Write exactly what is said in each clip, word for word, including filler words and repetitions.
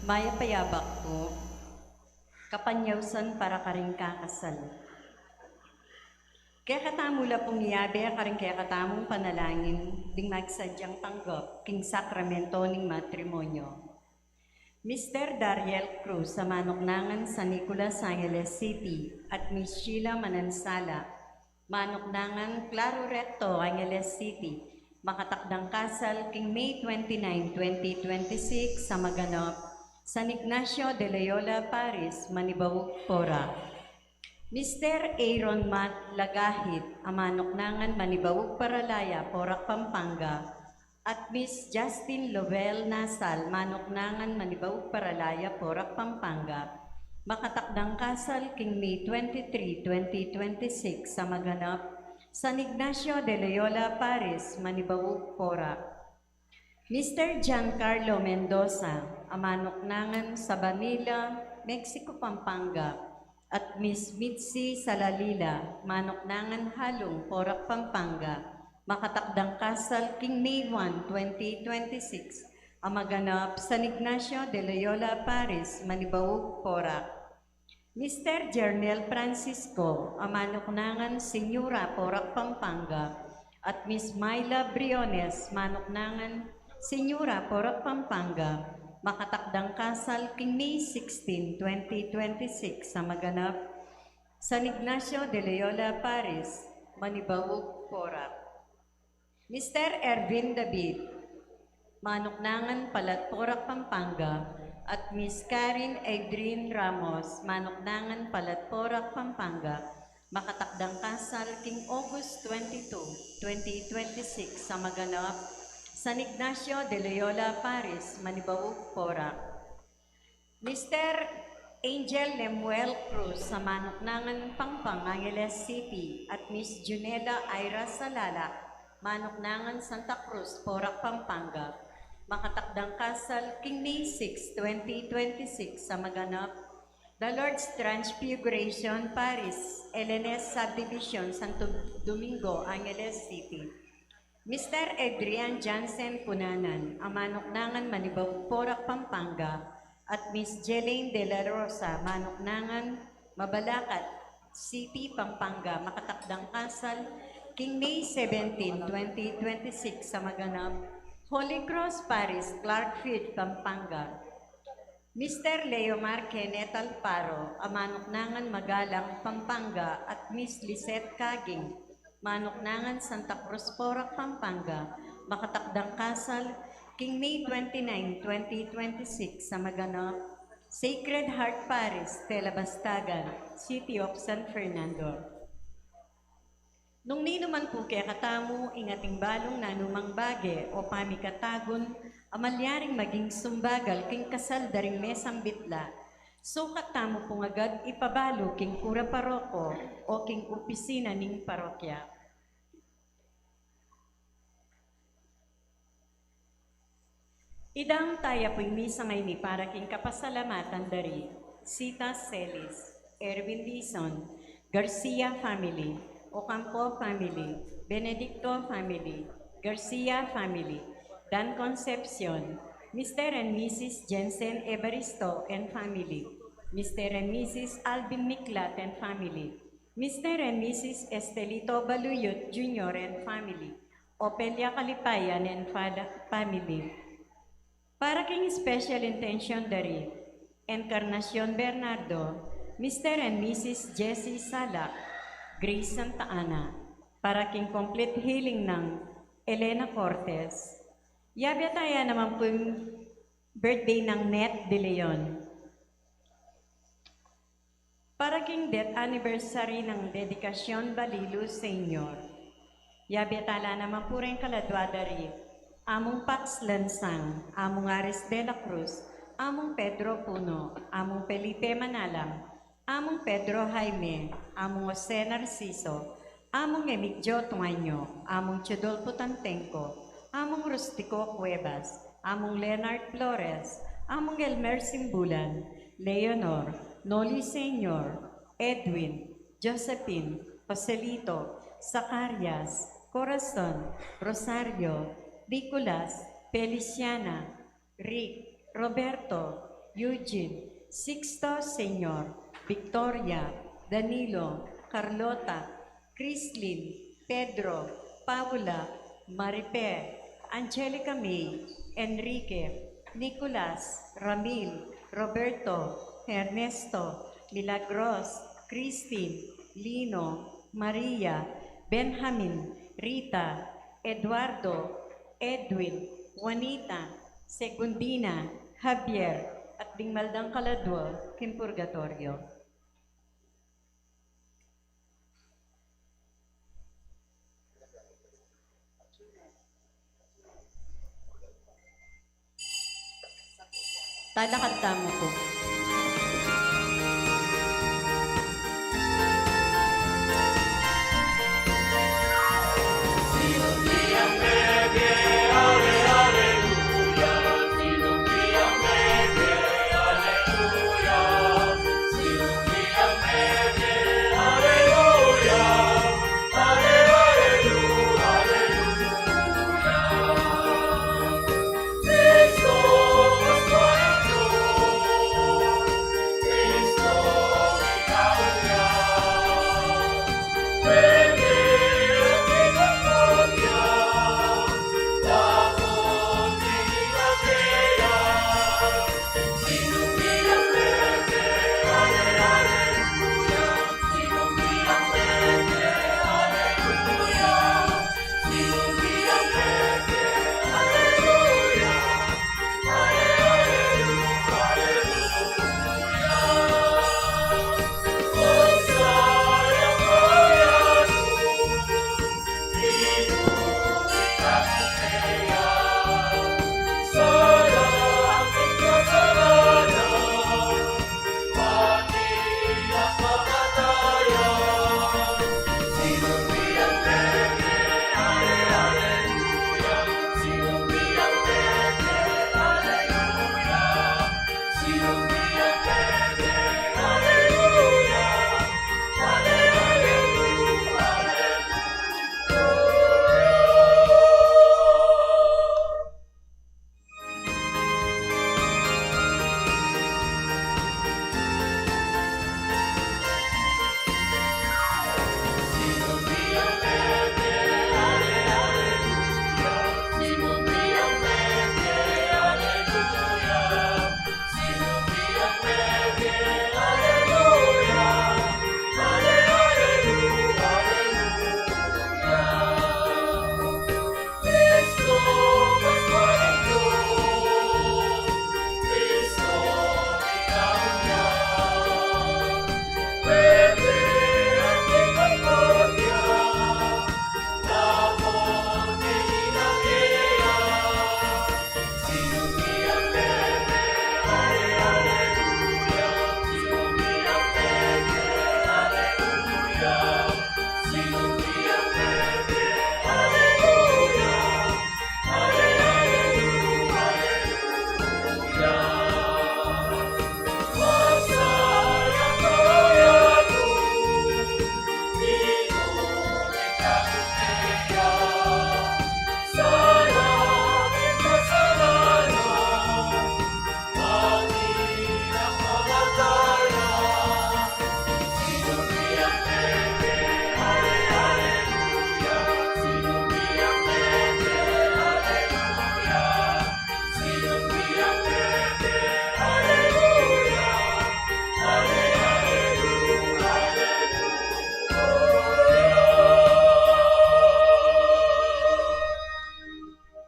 Mayap a yabak pu, kapanyausan para karing kakasal. Kekatamu la pung miyabe karing kekatamung panalangin ding magsadyang tanggap king sakramento ning matrimonyo. Mister Dariel Cruz, a manuknangan San Nicolas, Angeles City, at Miss Sheila Manansala, manuknangan Claro Recto, Angeles City, makatakdang kasal king May twenty-nine, twenty twenty-six, a maganap San Ignacio de Loyola Parish, Manibaug, Porac. Mister Aaron Mat Lagahit, a manuknangan Manibaug, Paralaya, Porac, Pampanga, at Miss Justin Lovell Nasal, manuknangan Manibaug, Paralaya, Porac, Pampanga, makatakdang kasal king May twenty-three, twenty twenty-six, a maganap San Ignacio de Loyola Parish, Manibaug, Porac. Mister Giancarlo Mendoza, a manuknangan Sabanilla, Mexico, Pampanga, at Miss Mitzi Salalila, manuknangan Halung, Porac, Pampanga, makatakdang kasal king May one, twenty twenty-six, a maganap San Ignacio de Loyola Parish, Manibaug, Porac. Mister Jernel Francisco, a manuknangan Senyora, Porac, Pampanga, at Miss Myla Briones, manuknangan Senyora, Porac, Pampanga, makatakdang kasal king May sixteen, twenty twenty-six, a maganap San Ignacio de Loyola Parish, Manibaug, Porac. Mister Ervin David, manuknangan Palat, Porac, Pampanga, at Miss Karen Adrian Ramos, manuknangan Palat, Porac, Pampanga, makatakdang kasal king August twenty-two, twenty twenty-six, a maganap San Ignacio de Loyola Parish, Manibaug, Porac. Mister Angel Lemuel Cruz, a manuknangan Pangpang, Angeles City, at Miss Junela Ira Salala, manuknangan Santa Cruz, Porac, Pampanga, makatakdang kasal king May six, twenty twenty-six, a maganap The Lord's Transfiguration Parish, L N S Subdivision, Santo Domingo, Angeles City. Mister Adrian Jansen Cunanan, a manuknangan Manibaug, Porac, Pampanga, at Miss Jelaine De La Rosa, manuknangan Mabalacat City, Pampanga, makatakdang kasal king May seventeen, twenty twenty-six, a maganap Holy Cross Parish, Clarkfield, Pampanga. Mister Leomar Kenneth Alparo, a manuknangan Magalang, Pampanga, at Miss Lisette Kaging, manuknangan Santa Cruz, Porac, Pampanga, makatakdang kasal king May twenty-nine, twenty twenty-six, a maganap Sacred Heart Parish, Tela Bastagan, City of San Fernando. Nung ninu man pu kekatamu ing ating balung nanumang bage o pamikatagun a malyaring maging sumbagal king kasal da ring mesambit la, sukat tamu pung agad ipabalu king kura paroko o king opisina ning parokya. Idang taya pu ing misa ngeni para king kapasalamatan da ri Sita Celis, Erwin Dizon, Garcia family, Ocampo family, Benedicto family, Garcia family, Dan Concepcion, Mister and Missus Jensen Evaristo and family, Mister and Missus Alvin Miklat and family, Mister and Missus Estelito Baluyot Junior and family, Opelia Kalipayan and fada-, family. Para king special intention da ri Encarnacion Bernardo, Mister and Missus Jessie Salak, Grace Santa Ana. Para king complete healing nang Elena Cortez. Yabe taya naman pu ing birthday nang Net de Leon. Para king death anniversary nang Dedikasyon Balilu Senior. Yabe tala naman pu reng kaladua da ri Among Pax Lansang, Among Aris de la Cruz, Among Pedro Puno, Among Felipe Manalang, Among Pedro Jaime, Among Jose Narciso, Among Emigdio Tuaño, Among Teodolfo Tantengco, Among Rustico Cuevas, Among Leonard Flores, Among Elmer Simbulan, Leonor, Noli Senior, Edwin, Josephine, Joselito, Zacarias, Corazon, Rosario, Nicolas, Feliciana, Rick, Roberto, Eugene, Sixto, Senior, Victoria, Danilo, Carlota, Chrislyn, Pedro, Paula, Maripe, Angelica May, Enrique, Nicolas, Ramil, Roberto, Ernesto, Milagros, Christine, Lino, Maria, Benjamin, Rita, Eduardo, Edwin, Juanita, Segundina, Javier, at ding mal dang kaladua king purgatoryo. Talakad tamu pu.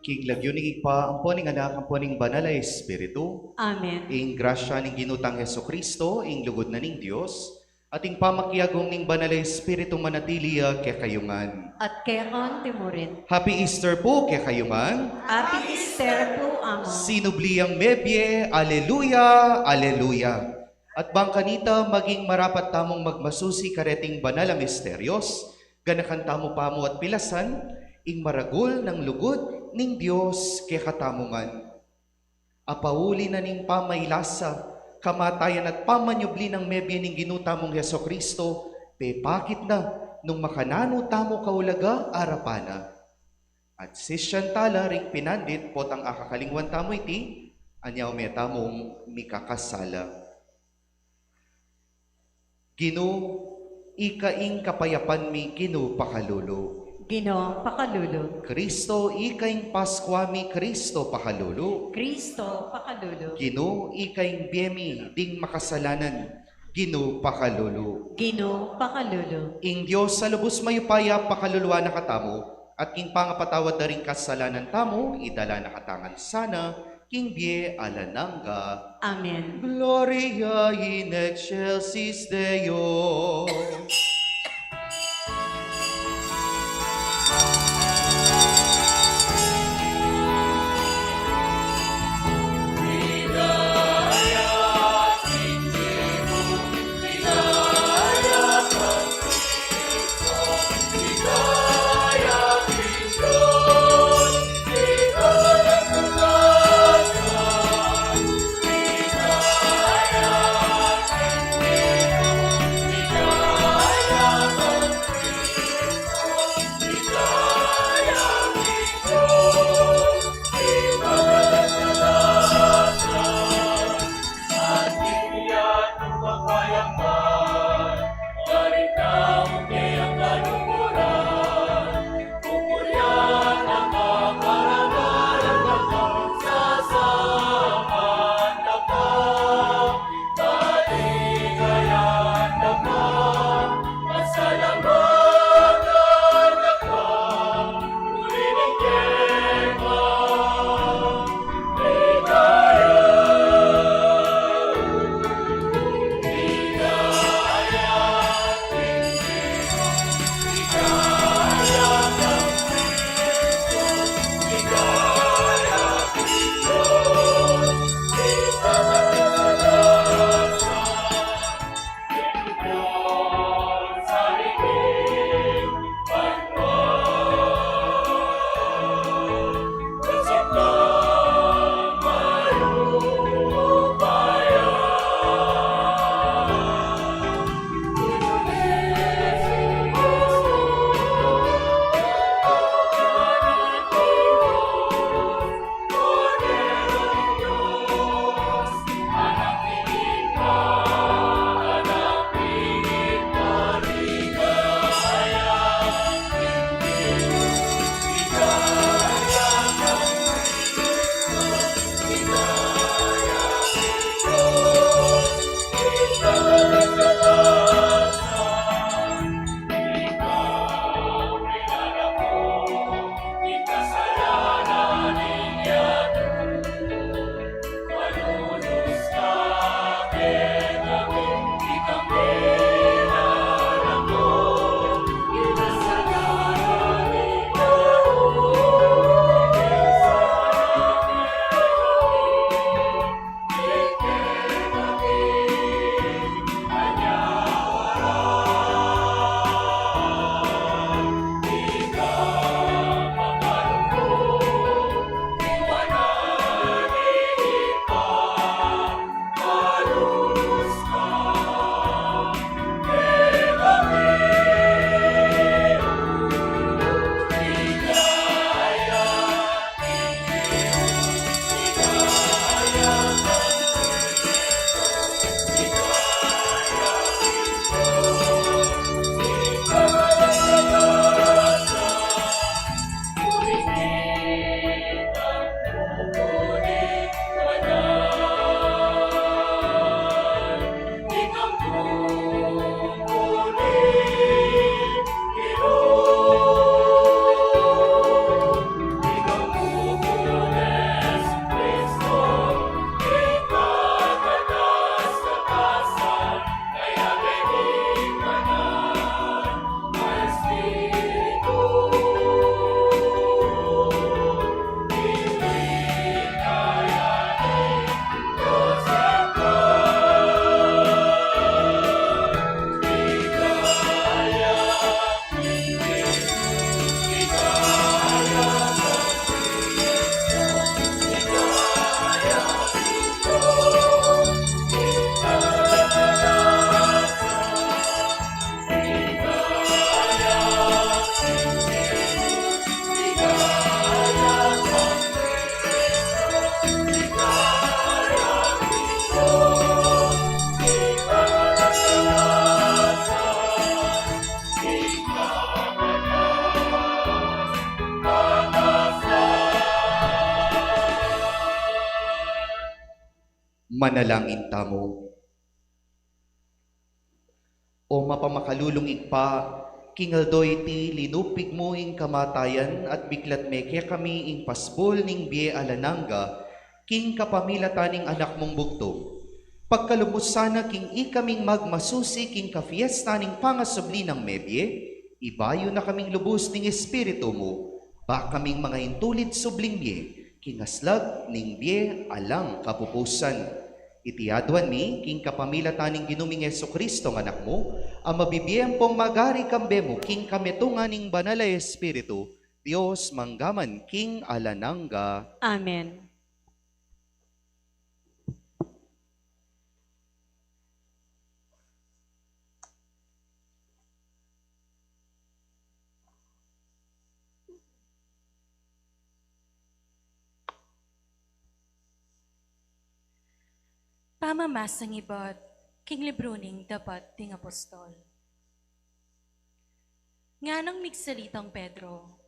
King lagyu ning Ibpa, ampo ning Anak, ampo ning Banal a Espiritu. Amen. Ing grasya ning Ginu tang Jesucristo, ing lugud na ning Dios, at ing pamakiabe ning Banal a Espiritu manatili ya kekayu ngan. At keka mu rin. Happy Easter pu kekayu ngan. Happy Easter pu, Among. Sinubli yang mebie, aleluya, aleluya. At bang kanita maging marapat tamung magmasusi kareting banal a misteryos, ganakan tamu pamu at pilasan ing maragul nang lugud ning Dios kekatamu ngan. Apauli na ning pamailasa, kamatayan at pamanyubli nang mebie ning Ginu tamung Jesucristo, pepakit na nung makananu tamu kaulaga arapan na. At sisian tala ring pinandit, potang akakalingwan tamu iti, Anya ume tamung mikakasala. Ginu, ika ing kapayapan mi, Ginu pakalulu. Ginu pakalulu. Kristo, ika ing Paskua mi, Kristo pakalulu. Kristo pakalulu. Ginu, ika ing bie mi ding makasalanan, Ginu pakalulu. Ginu pakalulu. Ing Dios a lubus mayupaya pakaluluan na katamu, at king pangapatawad da ring kasalanan tamu, idala na katamu ngan sana king bie alang angga. Amen. Gloria in excelsis Deo. Manalangin tamu. O mapamakalulung Ibpa, king aldo iti linupig mu ing kamatayan at biklat me kekami ing pasbul ning bie alang angga, king kapamilatan ning Anak mung bugtung. Pagkalub mu sana king ikaming magmasusi king kapiestan ning pangasubli nang mebie, ibayu na kaming lubus ning Espiritu mu, ba kaming mangaintulid subling mie, king aslag ning bie alang kapupusan. Iti aduan mi, king kapamilatan ning Ginu ming Jesucristo nga Anak mu, a mabibie ampong magari kambe mu, king kametungan ning Banal a Espiritu, Dios, mangga man king alang angga. Amen. Pamamasang ibat king libru ning Dapat ding Apostol. Nganang migsalitang Pedro,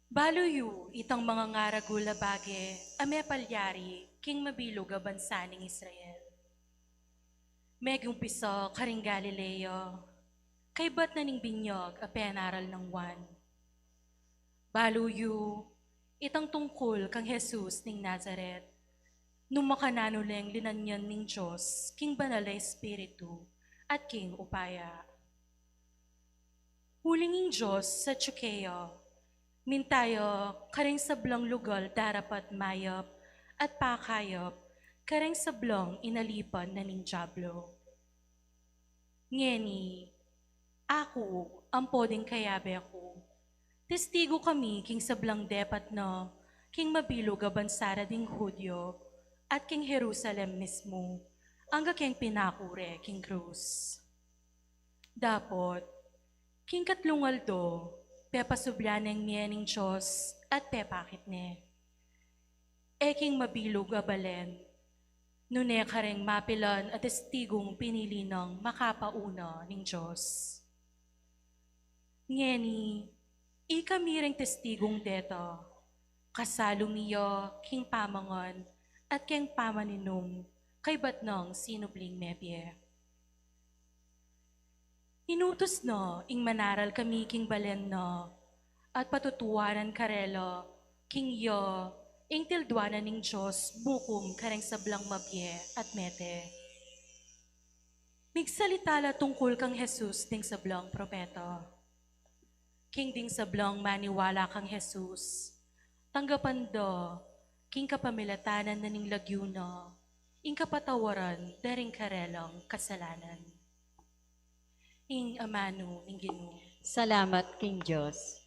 "Balu yu itang mangangaragul a bage a mepalyari king mabilug a bansa ning Israel. Megumpisa karing Galilea, kaybat na ning binyag a penaral nang Juan. Balu yu itang tungkul kang Jesus ning Nazaret, nung makananu leng linanyan ning Dios king Banal a Espiritu at king upaya. Uling ing Dios sa Judea, minta ya kareng sablang lugal darapat mayap at pakayap kareng sablang inalipan na ning Diablo. Ngeni, aku ampo ding kayabe ku, testigu kami king sablang depat na king mabilug a bansa ra ding Judio at king Jerusalem mismu, angga keng pinaku re king krus. Dapot, king katlung aldo, pepasublan neng mie ning Dios at pepakit ne, e king mabilug a balen, nune kareng mapilan a testigung pinili nang makapauna ning Dios. Ngeni, ikami reng testigung deta, kasalu mi ya king pamangan at keng pamaninum kaybat nang sinubling mebie." Inutus na ing manaral kami king balen na, at patutuanan karela king ya ing tilduanan ning Dios bukum kareng sablang mabie at mete. Migsalita la tungkul kang Jesus ding sablang propeta. King ding sablang maniwala kang Jesus, tanggapan da king kapamilatan na ning lagyu na ing kapatawaran da ring karelang kasalanan. Ing amanu ning Ginu. Salamat king Dios.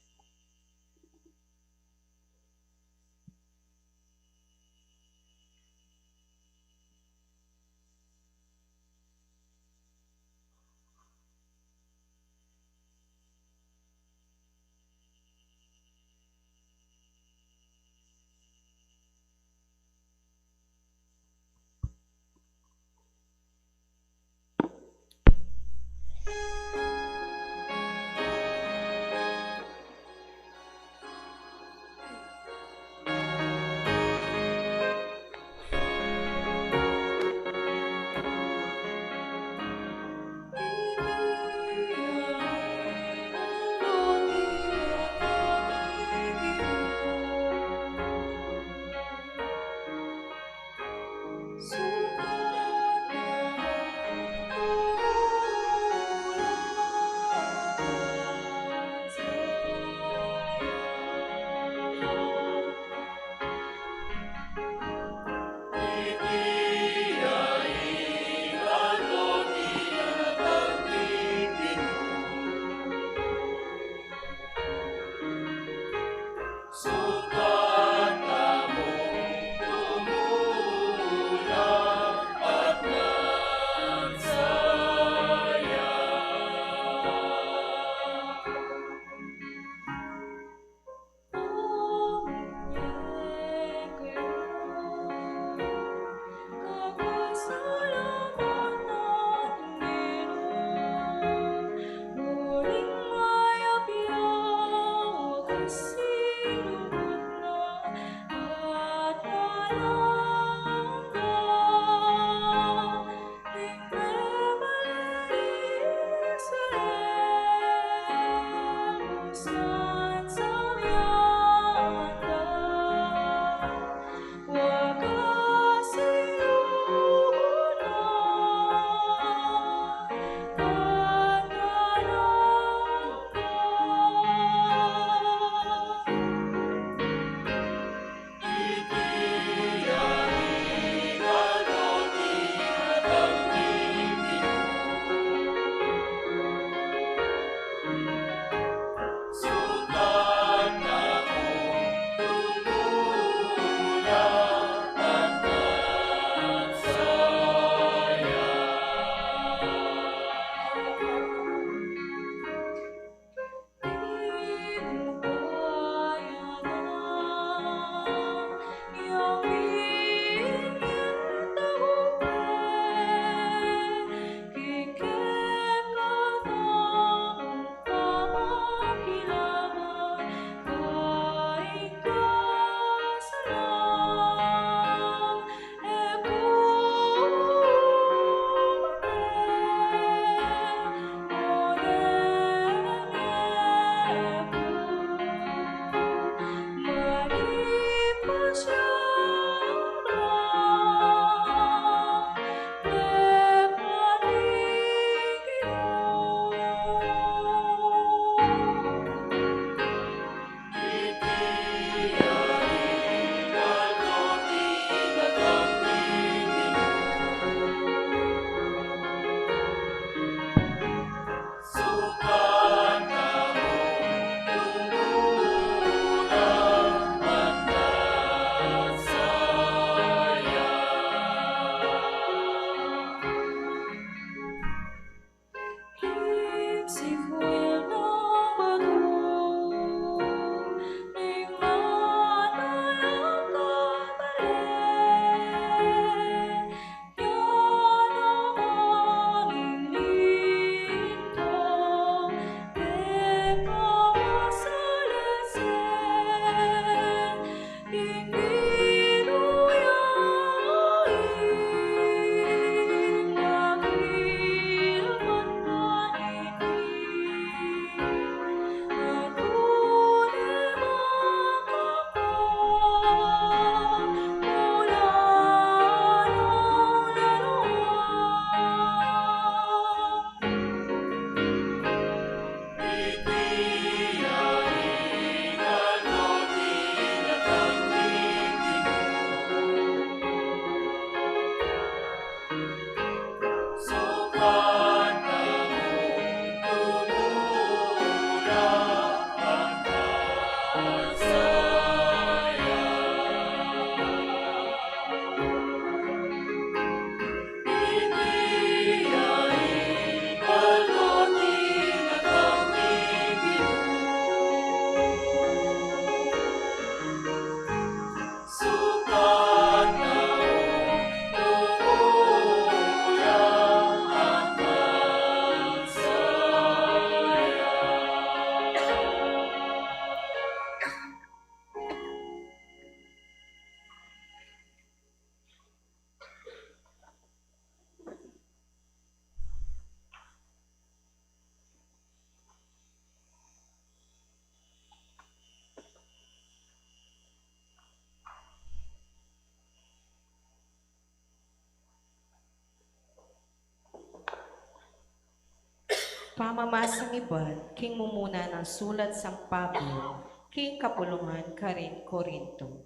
Pamamasang ibat king mumuna nang sulat San Pablo king kapulungan karin Corinto.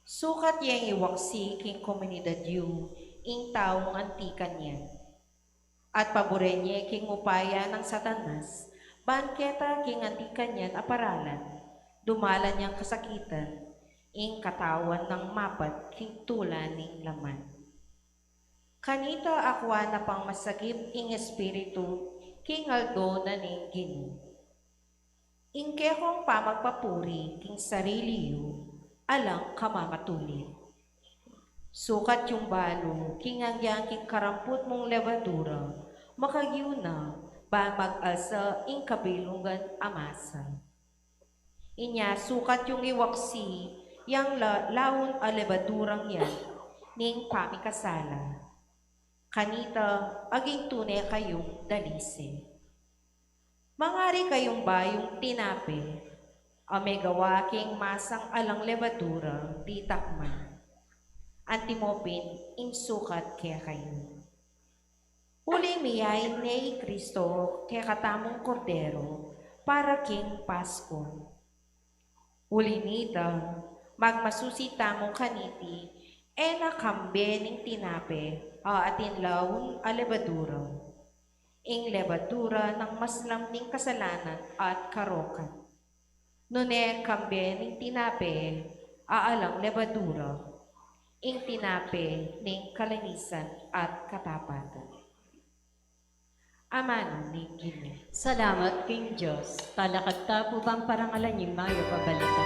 Sukat yeng iwaksi king komunidad yu ing taung anti kanyan, at paburen ye king upaya nang Satanas, ban keta king anti kanyan a paralan, dumalan yang kasakitan ing katawan nang mapat king tula ning laman. Kanita akua na pang masagip ing espiritu king aldo na ning Ginu. Ing kekong pamagpapuri king sarili yu, alang kamamatulid. Sukat yung balu king angyang king karamput mung levadura, makagyu na, ban mag-alsa ing kabilungan a masa. Inya sukat yung iwaksi yang la-, laun a levadurang yan ning pamikasala. Kanita, aging tune kayung dalise. Mangari kayung bayung tinape, a megawa king masang alang levadura, di takman. Antimo pin ing sukat kekayu. Uli miyain ne i Kristo kekatamung Kordero para king Pasko. Uli nita, magmasusi tamu kaniti, e na kambe ning tinape a atin laun a levadura. Ing levadura nang maslam ning kasalanan at karokan. Nune kambe ning tinape a alang levadura, ing tinape ning kalinisan at katapatan. Amanu ning Ginu. Salamat king Dios. Talakad ta pu bang parangalan ing mayap a balita.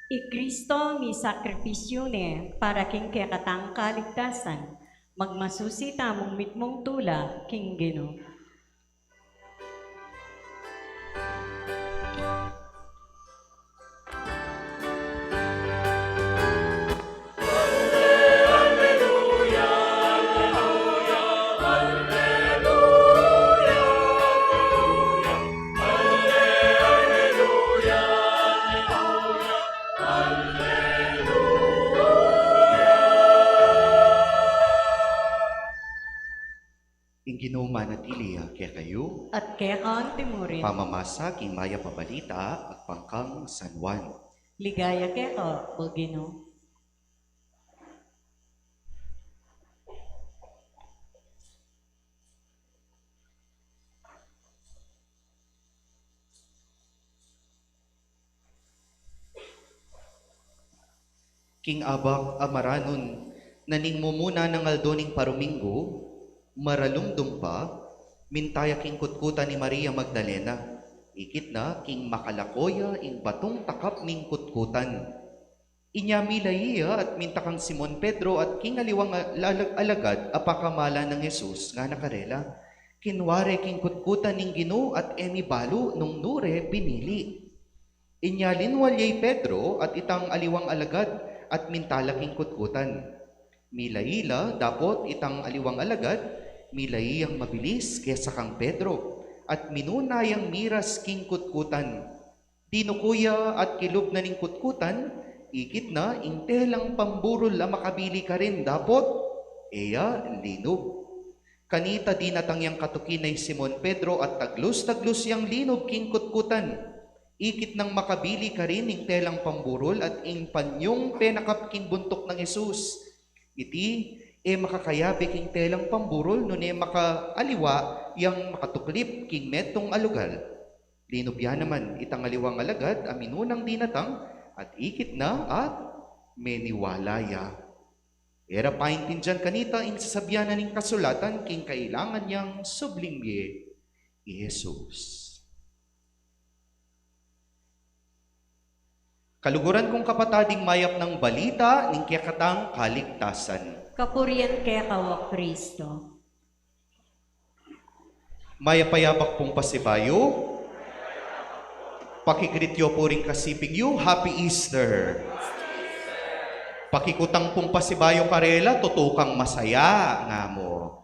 I Kristo misakripisyu ne para king kekatang kaligtasan, magmasusi tamung mitmung tula king Ginu. Ing Ginu manatili ya kekayu. At keka antimurin. Pamamasa king mayap a balita agpang kang San Juan. Ligaya keka, O Ginu. King abak a maranun na ning mumuna nang aldo ning paruminggu, maralumdum pa, minta ya king kutkutan i Maria Magdalena, ikit na king makalako ya ing batung takap ning kutkutan. Inya milai ya at minta kang Simon Pedro at king aliwang a-, alag-, alagad a pakamalan nang Jesus, ngana karela, kinua re king kutkutan ning Ginu at e mi balu nung nu re binili. Inya linwal ya i Pedro at itang aliwang alagad at minta la king kutkutan. Milai la, dapot itang aliwang alagad, milai yang mabilis kesa kang Pedro, at minuna yang miras king kutkutan. Dinuku ya at kilub na ning kutkutan, ikit na ing telang pamburul a makabili karin dapot e ya linub. Kanita dinatang yang katuki na i Simon Pedro at taglus-taglus yang linub king kutkutan. Ikit nang makabili karin ing telang pamburul at ing panyung penakap king buntuk nang Jesus. Iti, E makakayabe king telang pamburul, nune makaaliwa yang makatuklip king metung a lugal. Linub ya naman itang aliwang alagad a minunang dinatang, at ikit na at meniwala ya. E ra paintindian kanita ing sasabian na ning kasulatan king kailangan yang subling bie i Jesus. Kaluguran kung kapatad, ing mayap nang balita ning kekatang kaligtasan. Kapurian keka, o Kristo. Mayap a yabak pung pasibayu. Pakigreet yu pu ring kasiping yu, "Happy Easter." Pakikutang pung pasibayu karela, "Tutu kang masaya," nga mu.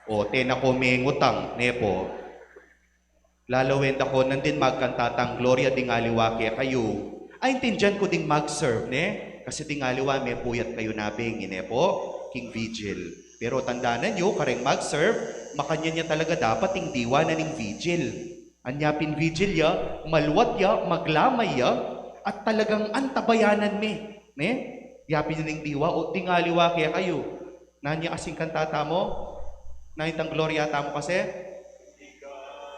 O, tena ko mengutang, ne pu. Lalawen da ko nandin magkanta tang Gloria ding aliwa kekayu. Aintindian ku ding mag-serve, ne? Kasi ding aliwa mepuyat kayu na bengi, ne pu, king vigil. Pero tandanan yu, kareng mag-serve, makanyan ya talaga dapat ing diwa na ning vigil. Anya pin vigil ya, maluat ya, maglamay ya, at talagang antabayanan me, ne? Yapin ya ning diwa, o ding aliwa kekayu. Nanu ya kasing kanta tamu? Nanu itang Gloria tamu kasi?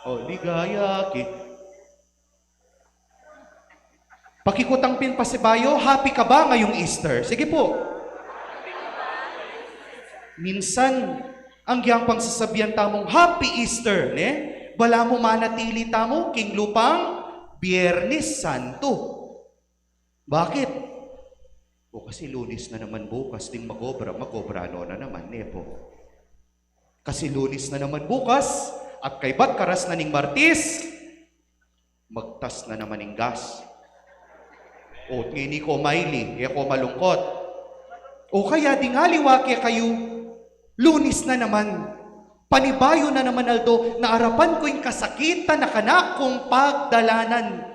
O, ligaya ki. Pakikutang pin pasibayu, happy ka ba ngayong Easter? Sige pu. Minsan, agyang pang sasabian tamung, "Happy Easter," ne? Balamu manatili tamu king lupang Biernes Santo. Bakit? O, kasi Lunes na naman bukas, ding mag-obra, mag-obra no na naman, ne pu. Kasi Lunes na naman bukas, at kaybat karas na ning Martes, magtas na naman ing gas. O, ngeni ko maili, e ko malungkot. O kaya ding aliwa kekayu, Lunes na naman. Panibayu na naman aldo, na arapan ku ing kasakitan a kanakung pagdalanan.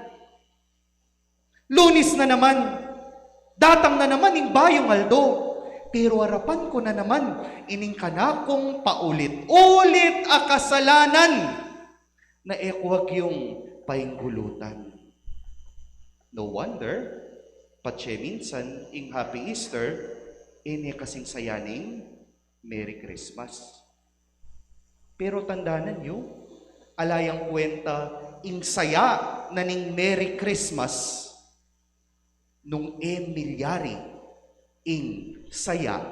Lunes na naman. Datang na naman ing bayung aldo. Pero arapan ku na naman ining kanakung paulit-ulit a kasalanan na e ku agyung painggulutan. No wonder, patse minsan ing Happy Easter, e ne kasing saya ning Merry Christmas. Pero tandanan yu, ala yang kwenta ing saya na ning Merry Christmas nung e milyari ing saya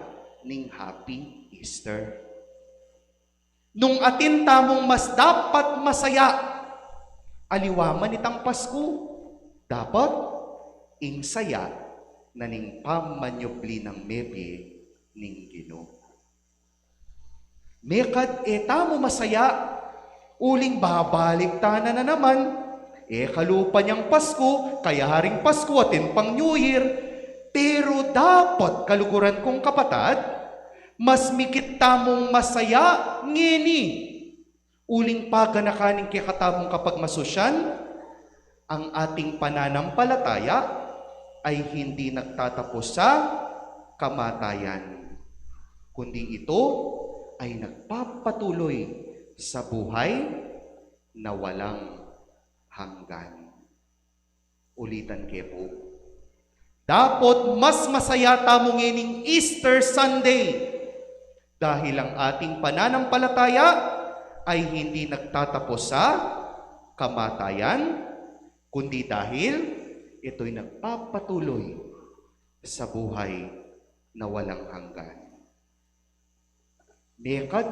ning Happy Easter. Nung atin tamung mas dapat masaya, aliwa man itang Pasku, dapat ing saya na ning pamanyubli nang mebie ning Ginu. Mekad e tamu masaya, uling babalik tana na naman. E kalupa nyang Pasku, kayaring Pasku, atin pang New Year. Pero dapat, kaluguran kung kapatad, mas mikit tamung masaya ngeni. Uling paganakan ning kekatamung kapagmasusyan, ang ating pananampalataya ay hindi nagtatapos sa kamatayan, kundi ito ay nagpapatuloy sa buhay na walang hanggan. Ulitan ke pu. Dapot mas masaya tamu ngening Easter Sunday dahil ang ating pananampalataya ay hindi nagtatapos sa kamatayan, kundi dahil ito'y nagpapatuloy sa buhay na walang hanggan. Mekad,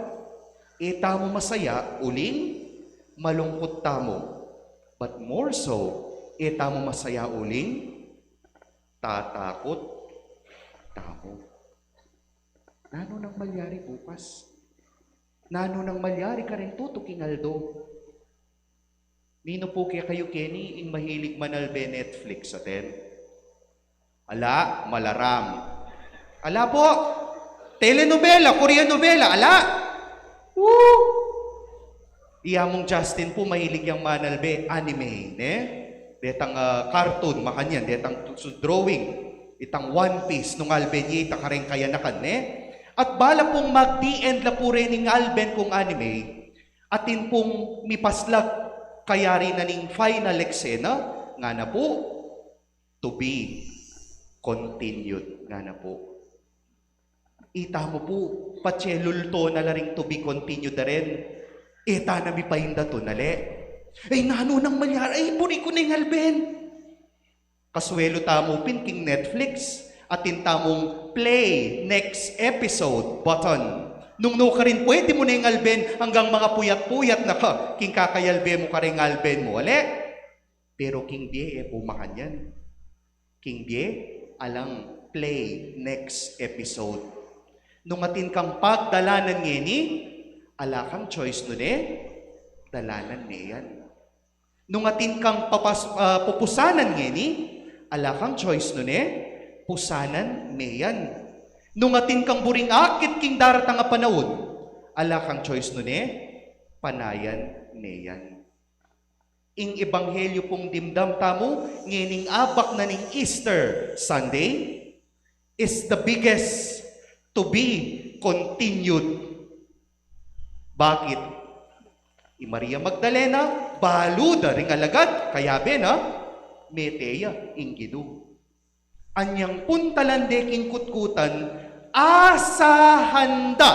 e tamu masaya uling malungkut tamu. But more so, e tamu masaya uling tatakut tamu. Nanu nang malyari bukas? Nanu nang malyari karin tutuking aldo? Ninu pu kekayu keni ing mahilig manalbe Netflix, atin? Ala, malaram. Ala pu, telenovela, Korean novela, ala. Woo! Iya mung Justin pu mahilig yang manalbe anime, ne? Detang, ah, cartoon, makanyan, detang su-, drawing. Itang One Piece, nung alben ye, ita kareng kayanakan, ne? At bala pung mag-the end la pu rening alben kung anime, atin pung mipaslag kayari na ning final eksena, ngana pu, "To be continued," ngana pu. Ita mu pu, patse lulto na la ring to be continued da rin. E ta na mipainda tune, ale. Ay, nanu nang malyari? Ay, buri ku neng alben. Kaswelu tamu pin king Netflix, atin tamung play next episode button. Nung nu karin pwede mu neng alben anggang mangapuyat-puyat na ka king kakayalbe mu kareng alben mu, ale? Pero king bie, e pu makanyan. King bie, alang play next episode. Nung atin kang pagdalanan ngeni, ala kang choice nune, dalanan ne yan. Nung atin kang papas-, ah, pupusanan ngeni, ala kang choice nune, pusanan ne yan. Nung atin kang buring akit king daratang a panaun, ala kang choice nune, panayan ne yan. Ing ebanghelyo pung dimdam tamu ngening abak na ning Easter Sunday is the biggest to be continued. Bakit? I Maria Magdalena, balu da ring alagad, kayabe na, mete ya ing Ginu. Anyang puntalan de king kutkutan, asahan da.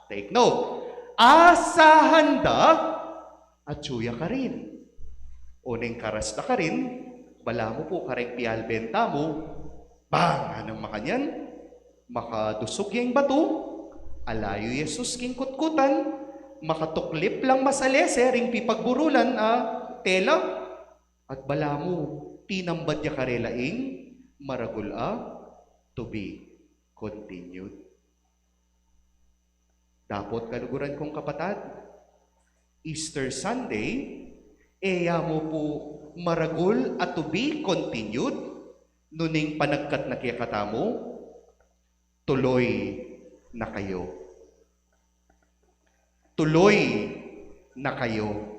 Take note, asahan da, atyu ya karin. Oneng karas da karin, balamu pu kareng pialben tamu, bang, anang makanyan, makadusug ya ing batu, ala yu Jesus king kutkutan, makatuklip lang masalese ring pipagburulan a tela, at balamu, tinambad ya karela ing maragul a to be continued. Dapot kaluguran kung kapatad, Easter Sunday, e ya mu pu maragul a to be continued, nune ing panagkat na kekatamu, tuloy na kayu. Tuloy na kayu.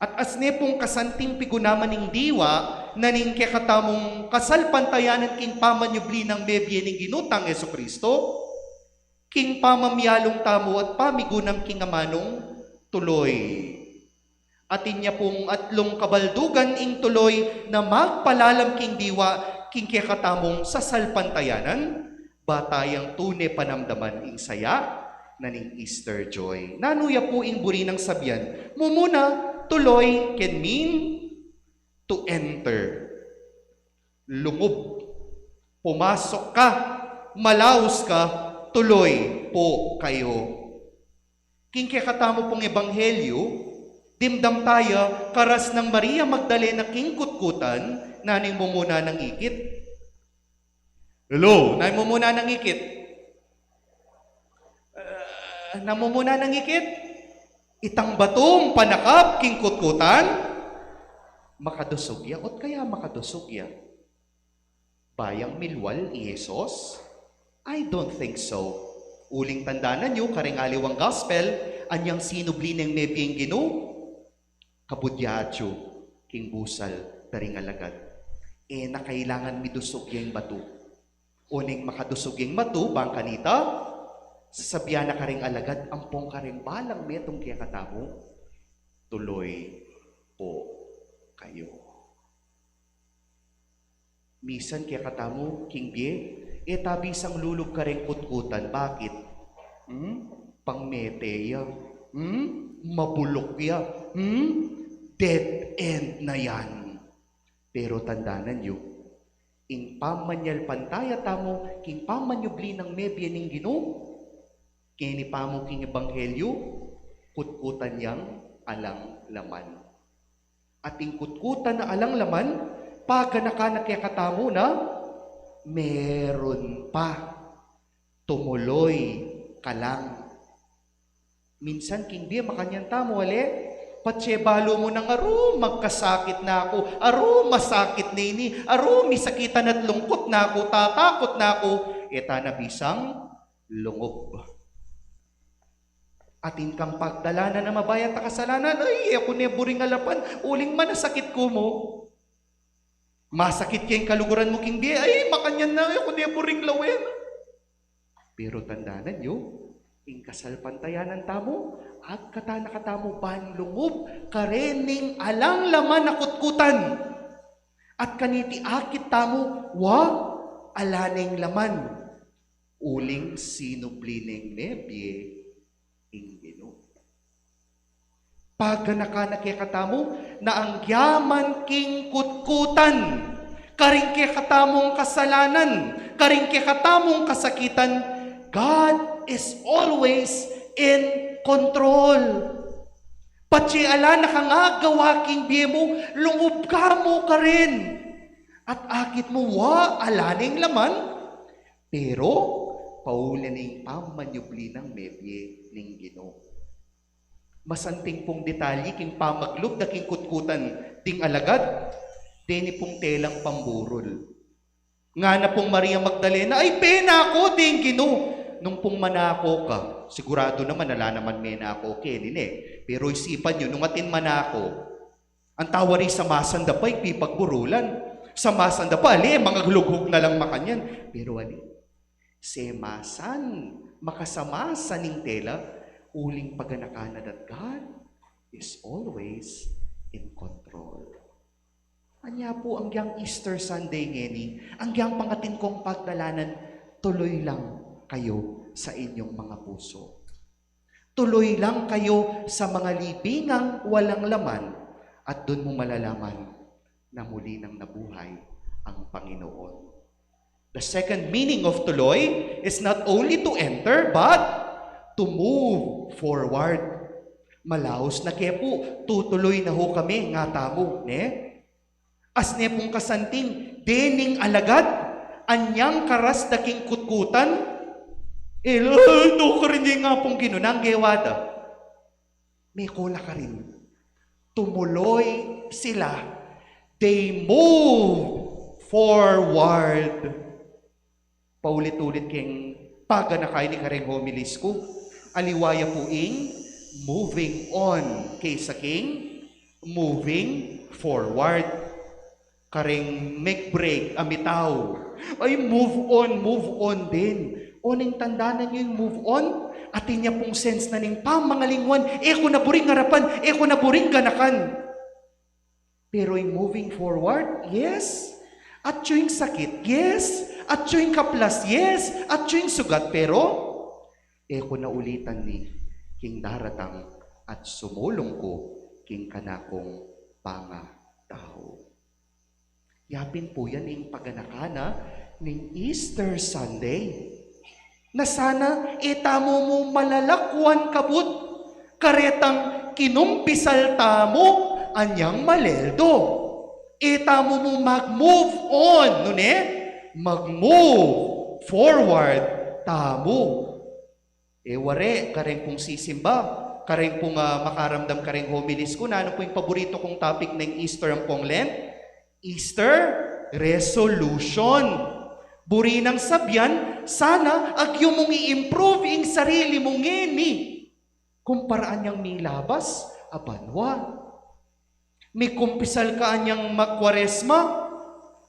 At asne pung kasanting pigunaman ning diwa, na ning kekatamung kasalpantayanan king pamanyubli nang mebie ning Ginu tang Jesucristo, king pamamialung tamu at pamigunam king amanung tuloy. Atin ya pung atlung kabaldugan ing tuloy na magpalalam king diwa king kekatamung sasalpantayanan, bata yang tune panamdaman ing saya na ning Easter joy. Nanu ya pu ing buri nang sabian? Mumuna, tuloy can mean to enter. Lungub. Pumasok ka, malaus ka, tuloy pu kayu. King kekatamu pung ebanghelyo, dimdam taya karas nang Maria Magdalena king kutkutan, nanu ing mumuna nang ikit? Hello, nanu ing mumuna nang ikit? Ah, nanu ing mumuna nang ikit? Itang batung panakap king kutkutan, makadusug ya, ot kaya makadusug ya. Ba yang milwal i Jesus? I don't think so. Uling tandanan yu, kareng aliwang gospel, anyang sinubli neng mebie ing Ginu, kabudyat yu king busal da ring alagad. E na kailangan midusug ya ing batu. Oneng makadusug ya ing batu, bang kanita, sasabian na kareng alagad, ampong kareng balang metung kekatamu, tuloy pu kayu. Misan kekatamu, king bie, e ta bisang lulub kareng kutkutan. Bakit? Hmm? Pang mete ya. Hmm? Mabuluk ya. Hmm? Dead end na yan. Pero tandanan yu, ing pamanyalpantaya tamu king pamanyubli nang mebie ning Ginu, keni pamu king ebanghelyo, kutkutan yang alang laman. At ing kutkutan a alang laman, paganakan na kekatamu na meron pa. Tumuloy ka lang. Minsan king bie makanyan tamu, ale, patse balu mu nang aru, magkasakit na ku, aru, masakit na ini, aru, misakitan at lungkut na ku, tatakut na ku, e ta na bisang lungub. Atin kang pagdalanan a mabayat a kasalanan, ay, e ku ne buring alapan, uling manasakit ku mu. Masakit ya ing kaluguran mu king bie, ay, makanyan na, e ku ne buring lawen. Pero tandanan yu, ing kasalpantayanan tamu, agkatan na katamu ban lungub karening alang laman a kutkutan. At kaniti akit tamu, wa, ala neng laman. uling sinubli neng mebie ing Ginu. Paganakan na kekatamu na anggiaman king kutkutan, karing kekatamung kasalanan, karing kekatamung kasakitan, God is always in control. Patse ala na kang agawa king bie mu, lungub ka mu karin. At akit mu wa, ala neng laman, pero pauli neng pamanyubli nang mebie ning Ginu. Masanting pung detalye king pamaglub da king kutkutan ding alagad, deni pung telang pamburul. Ngana pung Maria Magdalena, "Ay, penako ding Ginu." Nung pung manako ka, sigurado naman, ala naman menako keni, ne? Pero isipan yu, nung atin manako, ang tawari samasan da pa, ipipagburulan. Samasan da pa, ali, mangalughug na lang makanyan. Pero ali, semasan, makasamasan ing tela, uling paganakan na that God is always in control. Anya pu, anggyang Easter Sunday ngeni, anggyang pangatin kong pagdalanan, tuloy lang kayo sa inyong mga puso. Tuloy lang kayo sa mga libingang walang laman at dun mo malalaman na muli nang nabuhay ang Panginoon. The second meaning of tuloy is not only to enter, but to move forward. Malaus na ke pu, tutuloy na ho kami, ngatamu, ne? As ne pung kasanting, dening alagad, anyang karas da king kutkutan, e, "Ay, no, karin ye nga pung Ginu," nang gewa da. Meko la karin. Tumuloy sila. They move forward. Paulit-ulit keng paganaka ini kareng homilies ku. Aliwa ya pu ing moving on kesa king moving forward. Kareng make break, amitaw. Ay, move on, move on din. O, neng tandanan yu ing move on, atin ya pung sense na ning pamangalingwan, e ku na buring arapan, e ku na buring ganakan. Pero ing moving forward, yes. Atyu ing sakit, yes. Atyu ing kaplas, yes. Atyu ing sugat, pero e ku na ulitan ni king daratang at sumulung ku king kanakung pangatau. Yapin pu yan ing paganaka na ning Easter Sunday. Na sana e tamu mu malalakwan kabud karetang kinumpisal tamu anyang maleldo. E tamu mu mag-move on, nune? Mag-move forward tamu. E wari, kareng pung sisimba, kareng pung, ah, makaramdam kareng homilies ku, nanu pu ing paborito kung topic neng Easter ampong Lent? Easter resolution. Buri nang sabian, sana agyu mung i-improve ing sarili mu ngeni. Kumpara anyang milabas a banua. Mikumpisal ka anyang magkuaresma,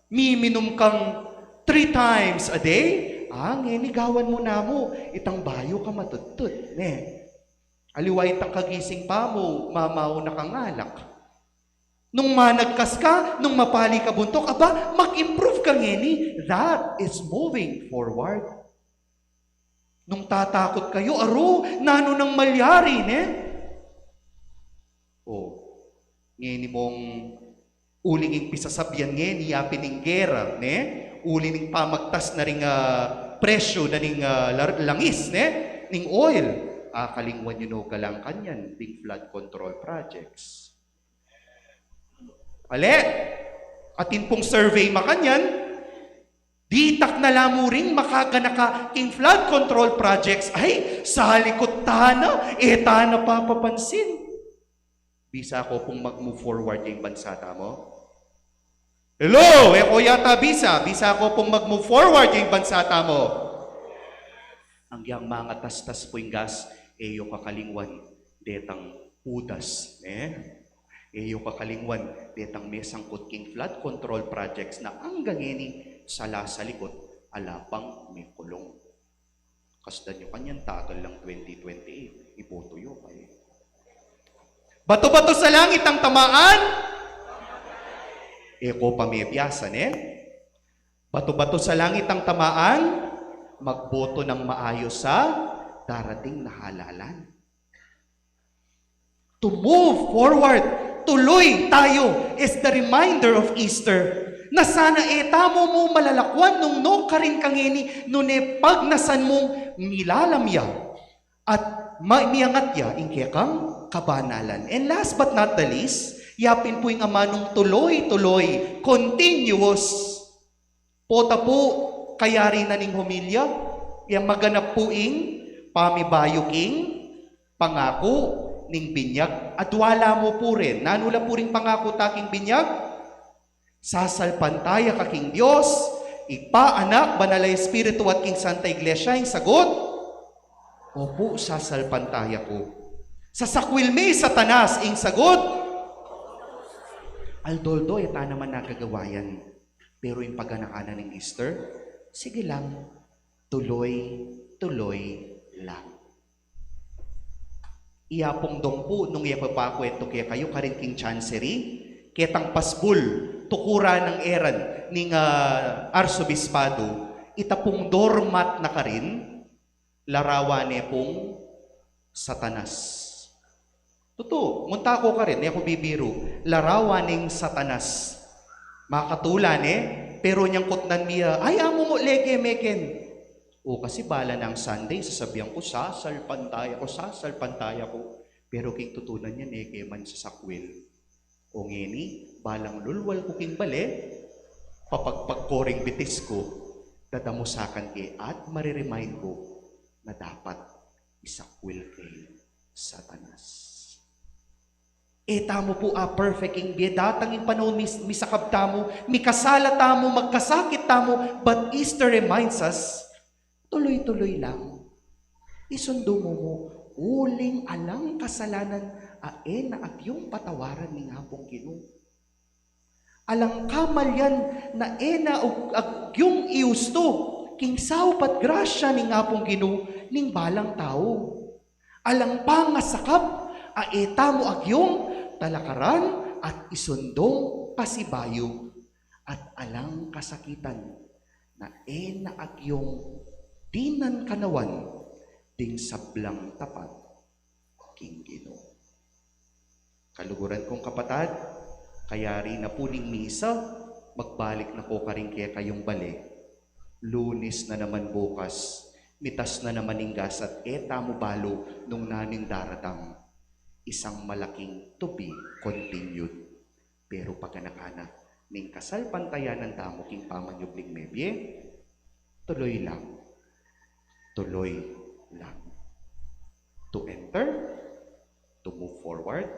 miminum kang three times a day, a, ngeni gawan mu namu itang bayu ka matudtud, ne? Aliwa itang kagising pa mu, mamaw na kang alak. Nung managkas ka, nung mapali ka buntuk, aba, mag-improve ka ngeni. That is moving forward. Nung tatakut kayu, aru, nanu nang malyari, ne? O, ngeni mung uling ing pisasabian ngeni, yapin ing gera, ne? Uling ing pamagtas na ring, ah, presyu na ning, ah, lar-, langis, ne? Ning oil. Akalingwan yu no galang kanyan, ding flood control projects. Ale, atin pung survey makanyan, ditak na la mu ring makaganaka king flood control projects. Ay, salikut tana, e tana papapansin. Bisa ko pung mag-move forward ing bansa tamu? Hello, e ko yata bisa, bisa ko pung mag-move forward ing bansa tamu? Anggiyang mangatastas pu ing gas, e yu kakalingwan detang putas, ne? E yu kakalingwan detang mesangkut king flood control projects na anggang ngeni sala salikut, ala pang mekulung. Kasdan yu kanyan, tagal lang twenty twenty-eight, iboto yu pa e. Bato-bato sa langit ang tamaan? E ko pa mebiasa, ne? Bato-bato sa langit ang tamaan, magboto ng maayos sa darating na halalan. To move forward, tuloy tayo, is the reminder of Easter. Na sana e tamu mu malalakwan nung nukarin ka ngeni, nune pagnasan mung milalam ya at ma-, miangat ya ing kekang kabanalan. And last but not the least, yapin pu ing amanung tuloy-tuloy, continuous. Pota pu, kayari na ning homilya, ya maganap pu ing pamibayu king pangaku ning binyag. At wala mu pu rin, nanu la pu ring pangaku ta king binyag? Sasalpantaya ka king Dios, Ibpa, Anak, Banal a Espiritu, at king Santa Iglesia. Ing sagut? Opu, sasalpantaya ku. Sasakwil me i Satanas. Ing sagut? Aldo-aldo, e ta naman nagagawa yan. Pero ing paganakan na ning Easter, sige lang, tuloy-tuloy lang. I Apung Dong pu, nung e ku pa kuwentu kekayu karin king chancery, ketang pasbul, tukuran nang eran ning, ah, arsobispado, ita pung doormat na karin, larawan ne pung Satanas. Tutu, munta ku karin, e ku bibiru, larawan neng Satanas. Makatula ne, pero nyangkutnan mi ya, "Ay, amu mu, lege me ken." O, kasi bala nang Sunday, sasabian ku, "Sasalpantaya ku, sasalpantaya ku." Pero king tutunan ya, e ke man sasakwil. O ngeni, balang lulwal ku king bale, papagpag ku ring bitis ku, dadamusakan ke at mariremind ku na dapat isakwil ke i Satanas. E tamu pu a-perfect king bie, datang ing panaun mis-, misakab tamu, mikasala tamu, magkasakit tamu, but Easter reminds us, tuloy-tuloy lang. Isundu mu mu, uling alang kasalanan a e na agyung patawaran ning Apung Ginu. Alang kamalian na e na ug-, agyung iustu king saup at grasya ning Apung Ginu ning balang tau. Alang pangasakab a e tamu agyung talakaran at isundung pasibayu, at alang kasakitan na e na agyung dinan kanawan ding sablang tapat king Ginu. Kaluguran kung kapatad, kayari na pu ning misa, magbalik na ku karin kekayung bale. Lunes na naman bukas, mitas na naman ing gas at e tamu balu nung nanu ing daratang. Isang malaking to be continued. Pero paganakan na ning kasalpantayanan tamu king pamanyubling mebie, tuloy lang. Tuloy lang. To enter, to move forward,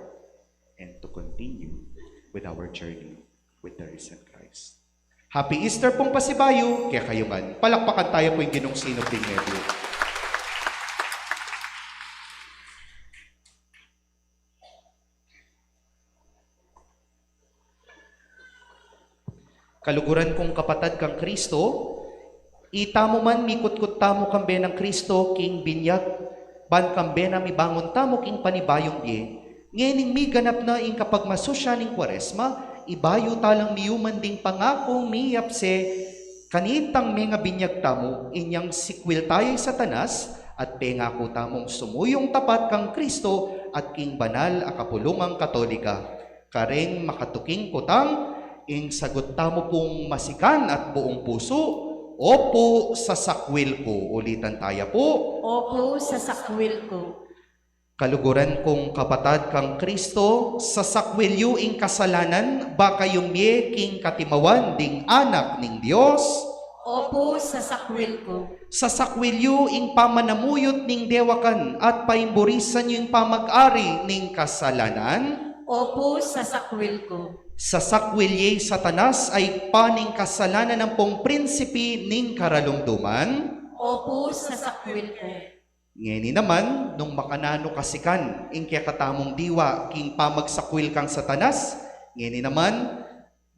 and to continue with our journey with the risen Christ. Happy Easter pung pasibayu kekayu ngan. Palakpakan taya pu ing Ginung sinupling mebie. Kaluguran kung kapatad kang Kristo, itamu man mikutkut tamu kambe nang Kristo king binyag, ban kambe na mibangun tamu king panibayung bie. Ngening miganap na ing kapagmasusyan ning Kuaresma, ibayu talang miyuman ding pangakung miyapse kanitang mengabinyag tamu, inyang sikwil taya i Satanas, at pengaku tamung sumuyung tapat kang Kristo at king banal a kapulungang Katolika. Kareng makatuking kutang, ing sagut tamu pung masikan at buung pusu, "Opu, sasakwil ku." Ulitan taya pu. Opu, sasakwil ku. Kaluguran kung kapatad kang Kristo, sasakwil yu ing kasalanan, ba kayung mie king katimawan ding anak ning Dios? Opu, sasakwil ku. Sasakwil yu ing pamanamuyut ning dewakan at paimburisan yu ing pamag-ari ning kasalanan? Opu, sasakwil ku. Sasakwil ye i Satanas a ibpa ning kasalanan ampong prinsipi ning karalumduman? Opu, sasakwil ku. Ngeni naman, nung makananu kasikan ing kekatamung diwa king pamagsakwil kang Satanas, ngeni naman,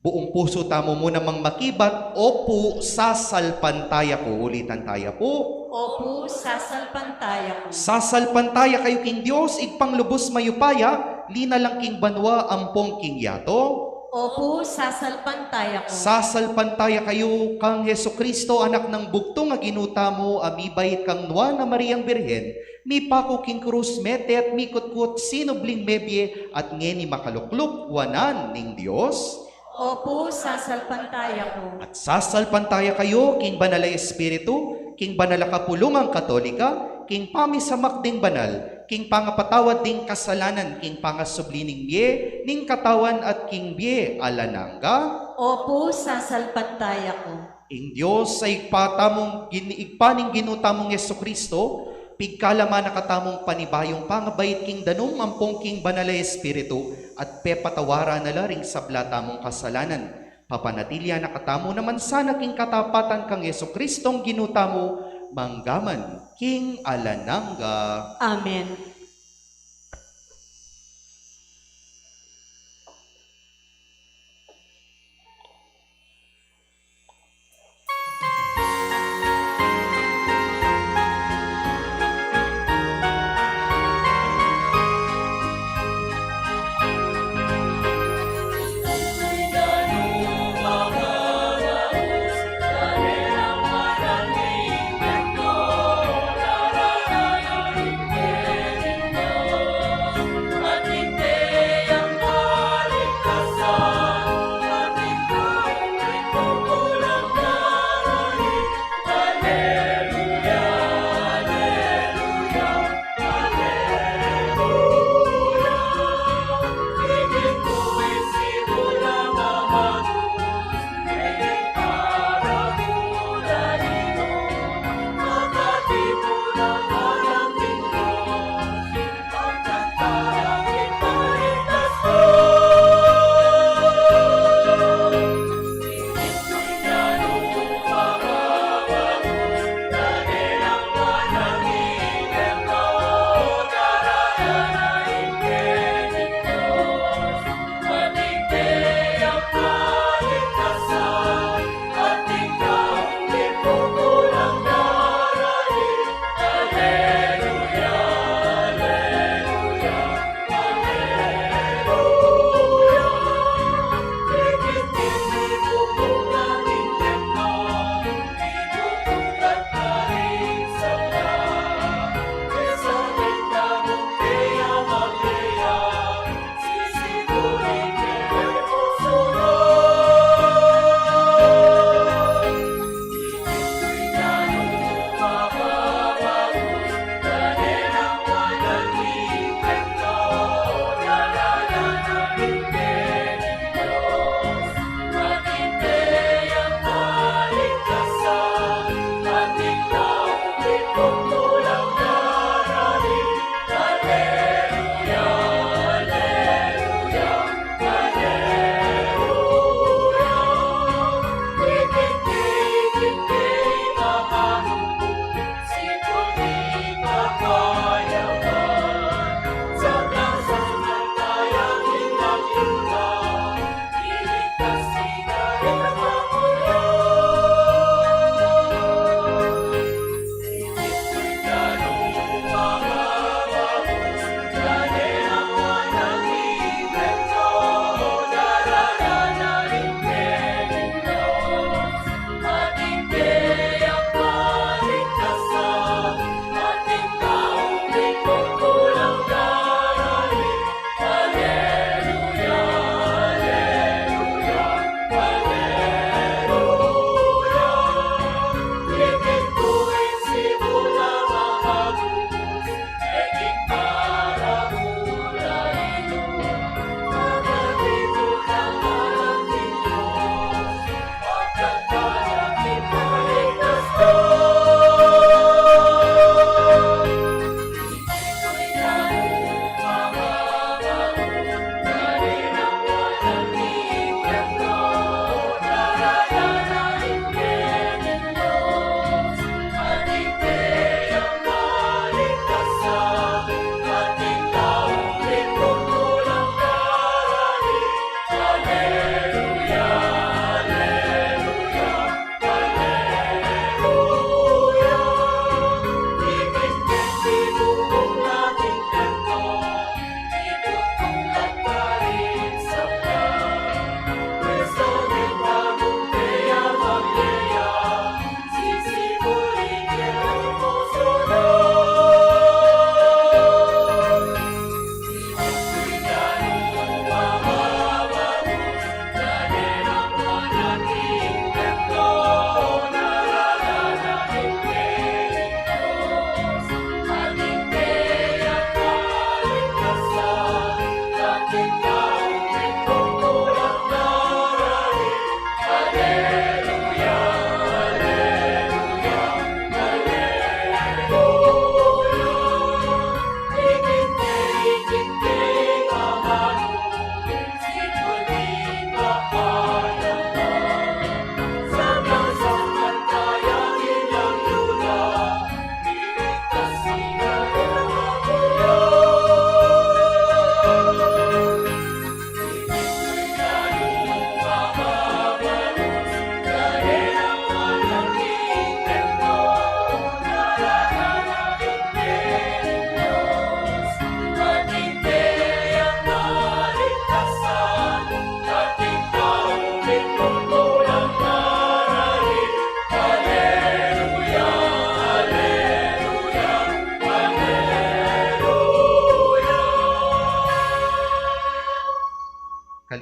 buung pusu tamu mu namang makibat, "Opu, sasalpantaya ku." Ulitan taya pu. Opu, sasalpantaya ku. Sasalpantaya kayu king Dios, Ibpang lubus mayupaya, linalang king banua ampong king yatu. Opu, sasalpantaya ku. Sasalpantaya kayu kang Jesucristo, anak nang bugtung a Ginu tamu, a mibait kang Nuan a Mariang Birhen, mipaku king krus, mete at mikutkut, sinubling mebie, at ngeni makalukluk wanan ning Dios. Opu, sasalpantaya ku. At sasalpantaya kayu king Banal a Espiritu, king Banal a Kapulungan Katolika, king pamisamak ding banal, king pangapatawad ding kasalanan, king pangasubli ning bie ning katawan at king bie alang angga. Opu, sasalpantaya ku. Ing Dios a Ibpa tamung gin-, Ibpa ning Ginu tamung Jesucristo, pigkalman na katamung panibayung pangabait king danum ampong king Banal a Espiritu, at pepatawaran na la ring sabla tamung kasalanan. Papanatilian na katamu naman sana king katapatan kang Jesucristong Ginu tamu, manggaman king alang angga. Amen.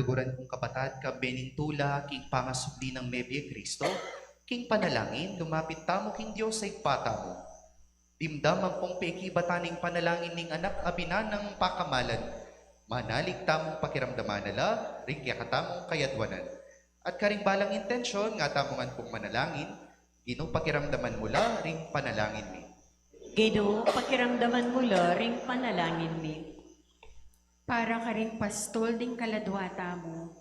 Kaluguran kung kapatad, kambe ning tula king pangasubli nang mebie Kristo, king panalangin, lumapit tamu king Dios a Ibpa tamu. Dimdam ampong pekibatan ning panalangin ning Anak a binanang pakamalan. Manalig tamung pakiramdaman na la ring kekatamung kayadwanan. At karing balang intensyon, nga tamu ngan pung manalangin, Ginu, pakiramdaman mu la ring panalangin mi. Ginu, pakiramdaman mu la ring panalangin mi. Para karing pastol ding kaladwa tamu,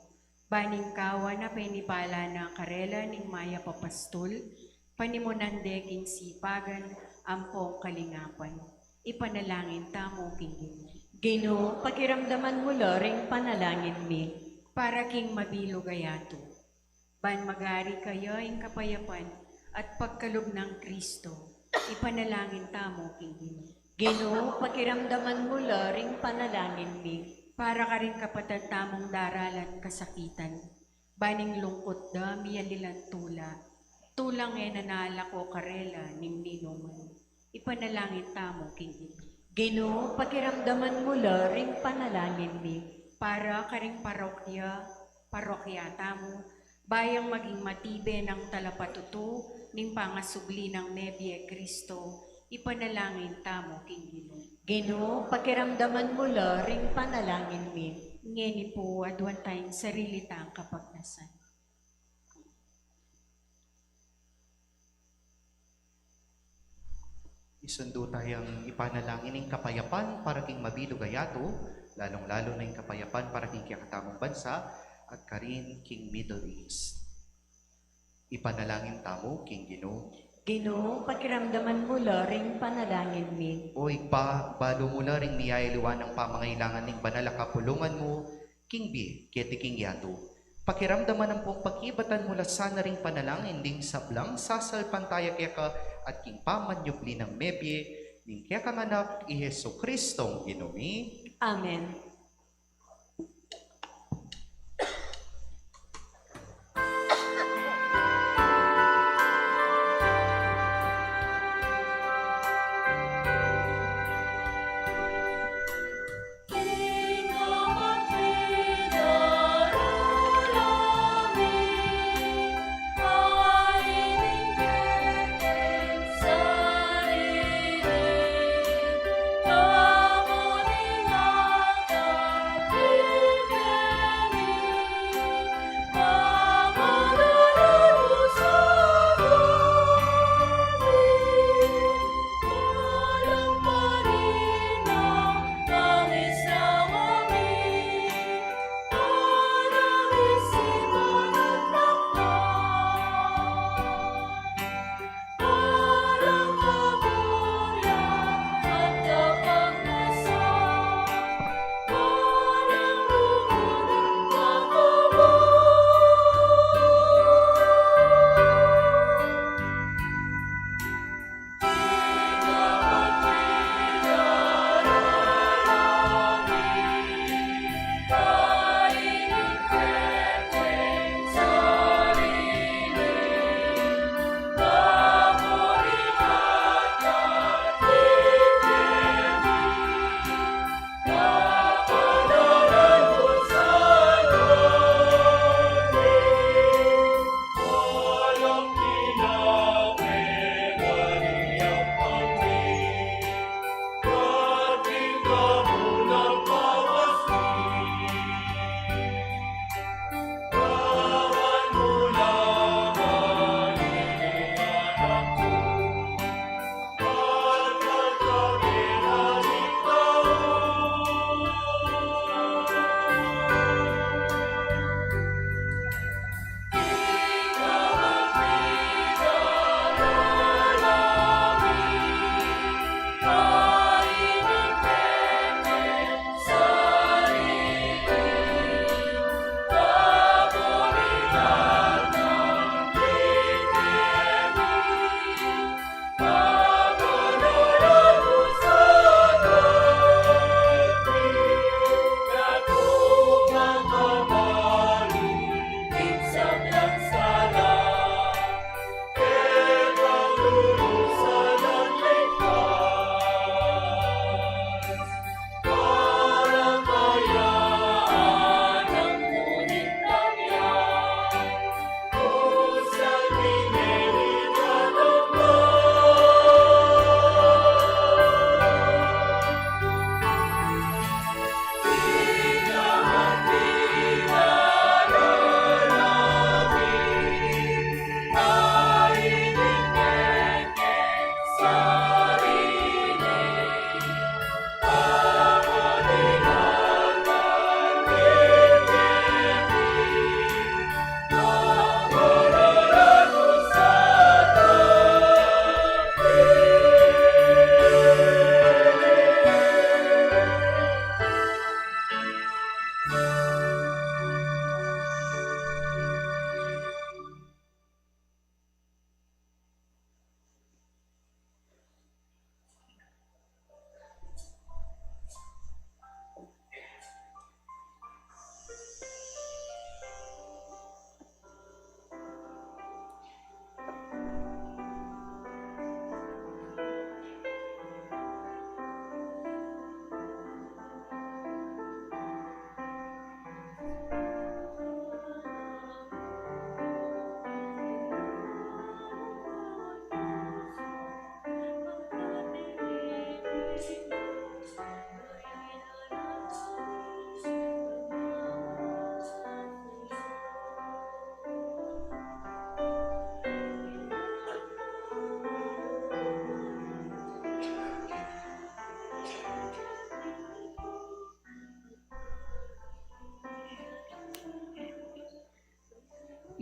ban ing kawan a penibala na karela ning mayap a pastol, panimunan de king sipagan ampong kalingapan. Ipanalangin tamu king Ginu. Ginu, pakiramdaman mu la ring panalangin mi. Para king mabilug a yatu, ban magari kaya ing kapayapan at pagkalub nang Kristo, ipanalangin tamu king Ginu. Ginu, pakiramdaman mu la ring panalangin mi. Para karing kapatad tamung daralan kasakitan, ban ing lungkut da miyalilan tula, tulang e na nalako karela ning ninuman. Ipanalangin tamu king Ginu. Ginu, pakiramdaman mu la ring panalangin mi. Para karing parokya, parokya tamu, bayang maging matibe nang talapatutu ning pangasubli nang mebie Kristo, ipanalangin tamu king Ginu. Ginu, pakiramdaman mu la ring panalangin mi. Ngeni pu, aduan tayang sarili tang kapagnasan. Isundu tayang ipanalangin ing kapayapan para king mabilug a yatu, lalung-lalu na ing kapayapan para king kekatamung bansa at karin king Middle East. Ipanalangin tamu king Ginu. Ginu, pakiramdaman mu la ring panalangin mi. O Ibpa, balu mu la ring miyayaliwan nang pamangailangan ning banal a kapulungan mu, king bie keti king yatu. Pakiramdaman ampong pakibatan mu la sana ring panalangin ding sablang sasalpantaya keka at king pamanyubli nang mebie ning kekang Anak, i Jesucristong Ginu mi. Amen.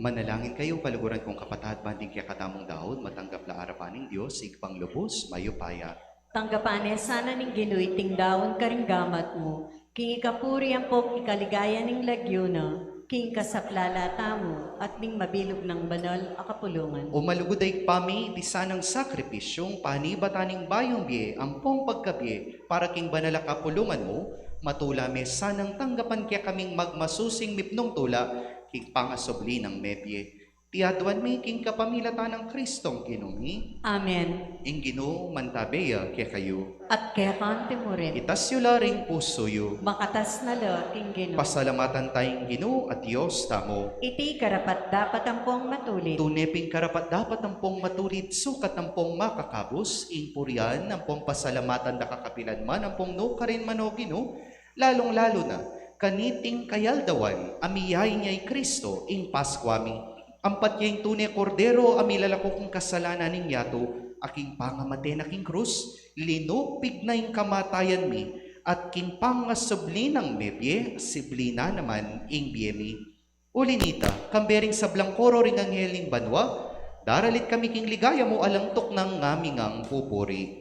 Manalangin kayu, kaluguran kung kapatad, ban ding kekatamung daun matanggap la arapan ning Dios, Ibpang lubus mayupaya. Tanggapan na sana ning Ginu iting daun karing gamat mu, king ikapuri ampong ikaligaya ning lagyu na, king kasaplalan tamu at ning mabilug nang banal a kapulungan. O malugud a Ibpa mi, iti sanang sakripisyung panibatan ning bayung bie ampong pagkabie para king banal a kapulungan mu, matula me sanang tanggapan kekaming magmasusing mipnung tula king pangasubli nang mebie. Iti aduan mi king kapamilatan nang Kristong Ginu mi. Amen. Ing Ginu mantabe ya kekayu. At keka mu rin. Itas yu la ring pusu yu. Makatas na la king Ginu. Pasalamatan taya ing Ginu a Dios tamu. Iti karapat-dapat ampong matulid. Tune pin karapat-dapat ampong matulid, sukat ampong makakabus, ing purian ampong pasalamatan da ka kapilan man ampong nukarin man, O Ginu, lalung-lalu na kaniting kayaldawan a miyain ya i Kristo, ing Paskua mi. Ampat ya ing tune Kordero a milalako king kasalanan ning yatu, a king pangamate na king krus, linupig na ing kamatayan mi, at king pangasubli nang mebie, sibli na naman ing bie mi. Uli nita, kambe ring sablang koro ring anghel ning banua, daralit kami king ligaya mu alang tuknang ngami ngang pupuri.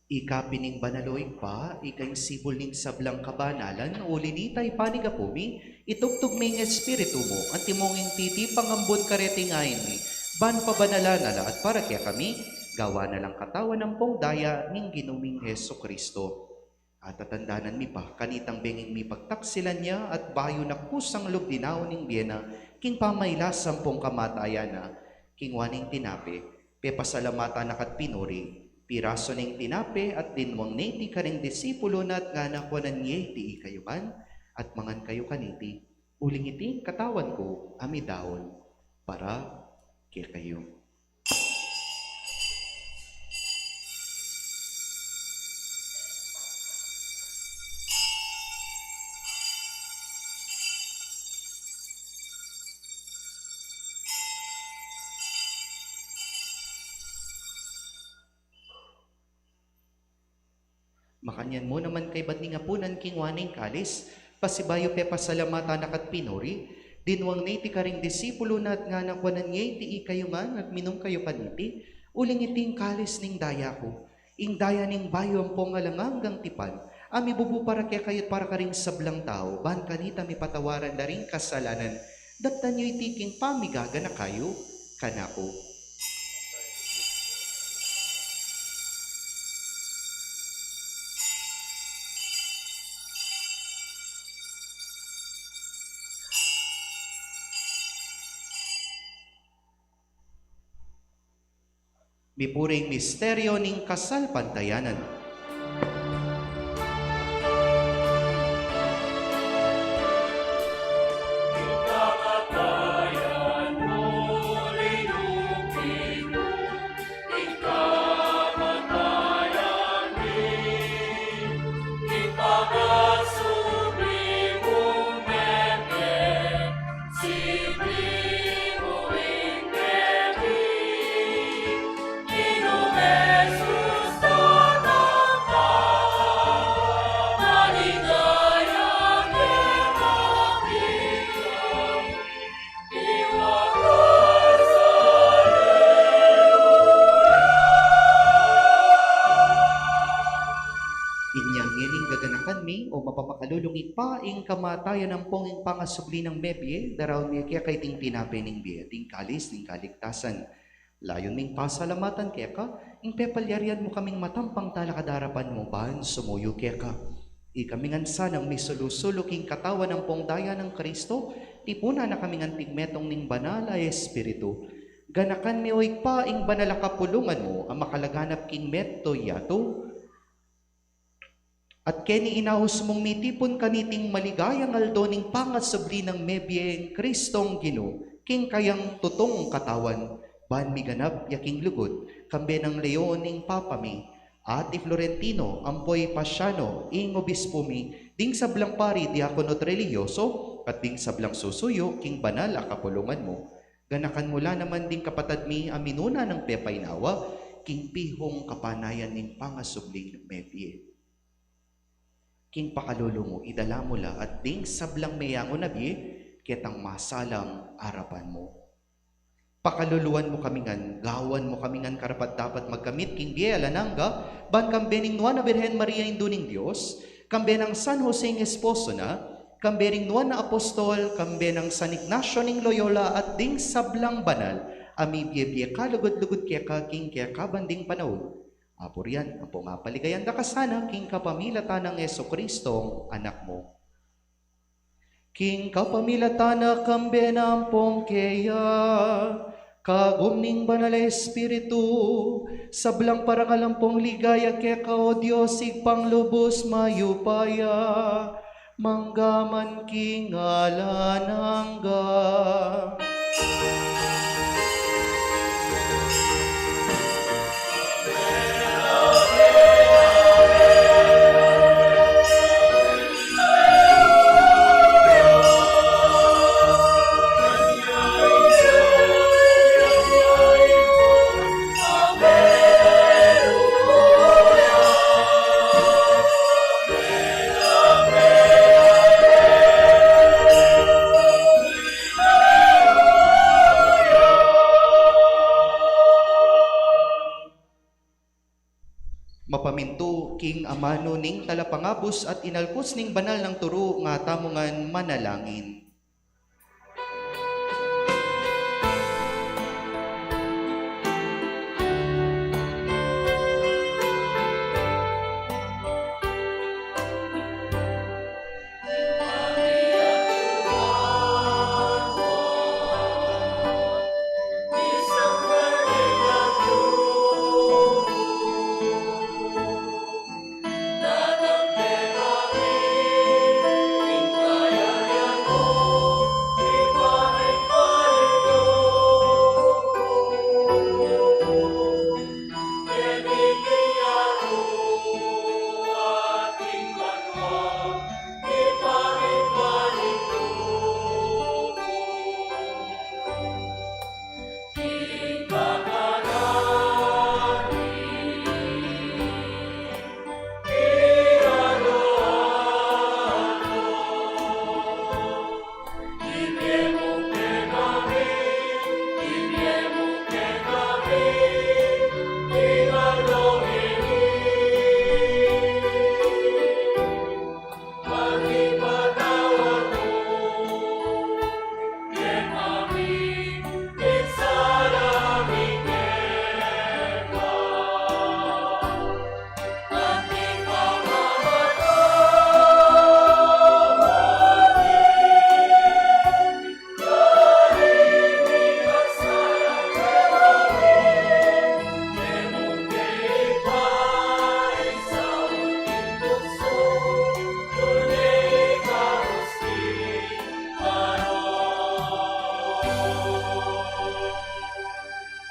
Ika pin ing banal, O Ibpa, ika ing sibul ning sablang kabanalan, uli nita ipanyawad mi, itubud me ing Espiritu mu, antimong ing titipang ambun kareting ain mi, ban pabanalan na la at para kekami, gawan na lang katawan ampong daya ning Ginu ming Jesucristo. At tatandanan mi pa, kanitang bengi mi pagtaksilan ya, at bayu na kusang lub dinaun ing bie na, king pamailas ampong kamatayan na, kinua ne ing tinape, pepasalamatan na ka't pinuri, pirasu ne ing tinape, at dinwang ne iti karing disipulu na, at ngana, kuanan ye iti ikayu ngan, at mangan kayu kaniti, uling iti ing katawan ku a midaun para kekayu. Makanyan mu naman kaybat ning apunan, kinua ne ing kalis, pasibayu pepasalamatan na ka't pinuri, dinwang ne iti karing disipulu na at ngana, kuanan ye iti ikayu ngan at minum kayu kaniti, uling iti ing kalis ning daya ku, ing daya ning bayu ampong alang anggang tipan, a mibubu para kekayu at para karing sablang tau, ban kanita mipatawaran la ring kasalanan, daptan yu iti king pamigaganaka yu kanaku. Mipuring misteryo ning kasalpantayanan. Inya ngening gaganakan mi, o mapamakalulung Ibpa, ing kamatayan ampong ing pangasubli nang mebie, daraun mi keka iting tinape ning bie, ding kalis ning kaligtasan. Layun ming pasalamatan keka, ing pepalyarian mu kaming matampang talakad king arapan mu ban sumuyu keka. Ikami ngan sanang misulu-sulu king katawan ampong daya nang Kristo, tipunan na kaming anting metung ning Banal a Espiritu. Ganakan mi, o Ibpa, ing banal a kapulungan mu, a makalaganap king meto yatu, at keni inaus mung mitipun kaniting maligayang aldo ning pangasubli nang mebie ing Kristong Ginu, king kayang tutung katawan, ban miganap ya king lugud, kambe nang Leon ing Papa mi, at i Florentino ampo i Pasiano ing obispo mi, ding sablang pari, diakono at relihiyoso, at ding sablang susuyu king banal a kapulungan mu. Ganakan mu la naman ding kapatad mi a minuna nang pepainawa king pihung kapanayan ning pangasubling mebie. King pakalulu mu, idala mu la at ding sablang meyangu na bie ketang masalang arapan mu. Pakaluluan mu kami ngan, gawan mu kami ngan karapat-dapat magkamit king bie alang angga, ban kambe ning Nuan a Birhen Maria, Indu ning Dios, kambe nang San Jose ing esposo na, kambe ring nuan a apostol, kambe nang San Ignacio ning Loyola, at ding sablang banal a mibie-bie kalugud-lugud keka king kekaban ding panaun. Apurian ampong apaligayan da ka sana king kapamilatan nang Jesucristong Anak mu. King kapamilatan na, kambe na ampong keya, kagum ning Banal a Espiritu, sablang parangal ampong ligaya keka, o Dios, Ibpang lubus mayupaya, mangga man king alang angga. Mapamintu king amanu ning Talapangabus at inalkus ning banal nang turu, nga tamu ngan manalangin.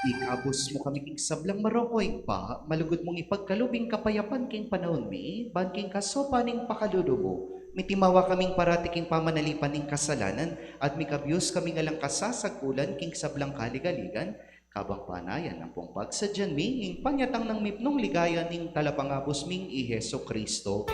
Ikabus mu kami king sablang marok, o Ibpa, malugud mung ipagkalub ing kapayapan king panaun mi, ban king kasopan ning pakalulu mu, mitimawa kaming parati king pamanalipan ning kasalanan, at mikabus kaming alang kasasagkulan king sablang kaligaligan, kabang panayan ampong pagsadyan mi ing panyatang nang mipnung ligaya ning Talapangabus ming i Jesucristo.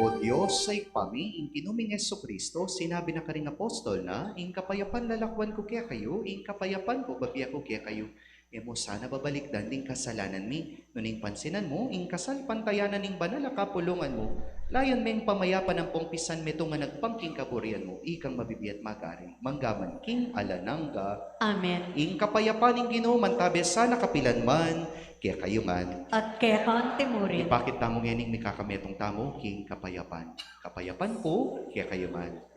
O Dios a Ibpa mi, ing Ginu ming Jesucristo, sinabi na karing apostol na, ing kapayapan lalakwan ku kekayu, ing kapayapan ku bibie ku kekayu. E mu sana babalikdan ding kasalanan mi, nune pansinan mu ing kasalpantayanan ning banal a kapulungan mu, layun meng pamayapan ampong pisanmetung a agpang king kaburian mu, ikang mabibie at mag-ari mangga man king alang angga. Amen. Ing kapayapan ning Ginu mantabe sana kapilan man kekayu ngan. At keka anti murin. Ipakit tamu ngening mikakametung tamu king kapayapan. Kapayapan ku kekayu ngan.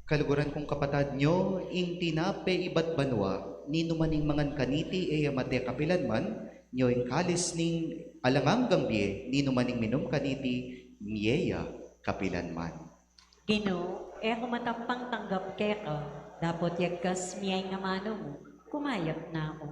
Kaluguran kung kapatad nyo, ing tinape ibat banua, ninuman ing mangan kaniti e ya mate kapilanman, nyo ing kalis ning alang anggang bie, ninuman ing minum kaniti mie ya kapilanman. Ginu, e ku matampang tanggap keka, dapot yagkas mie ing amanu mu, kumayap na ku.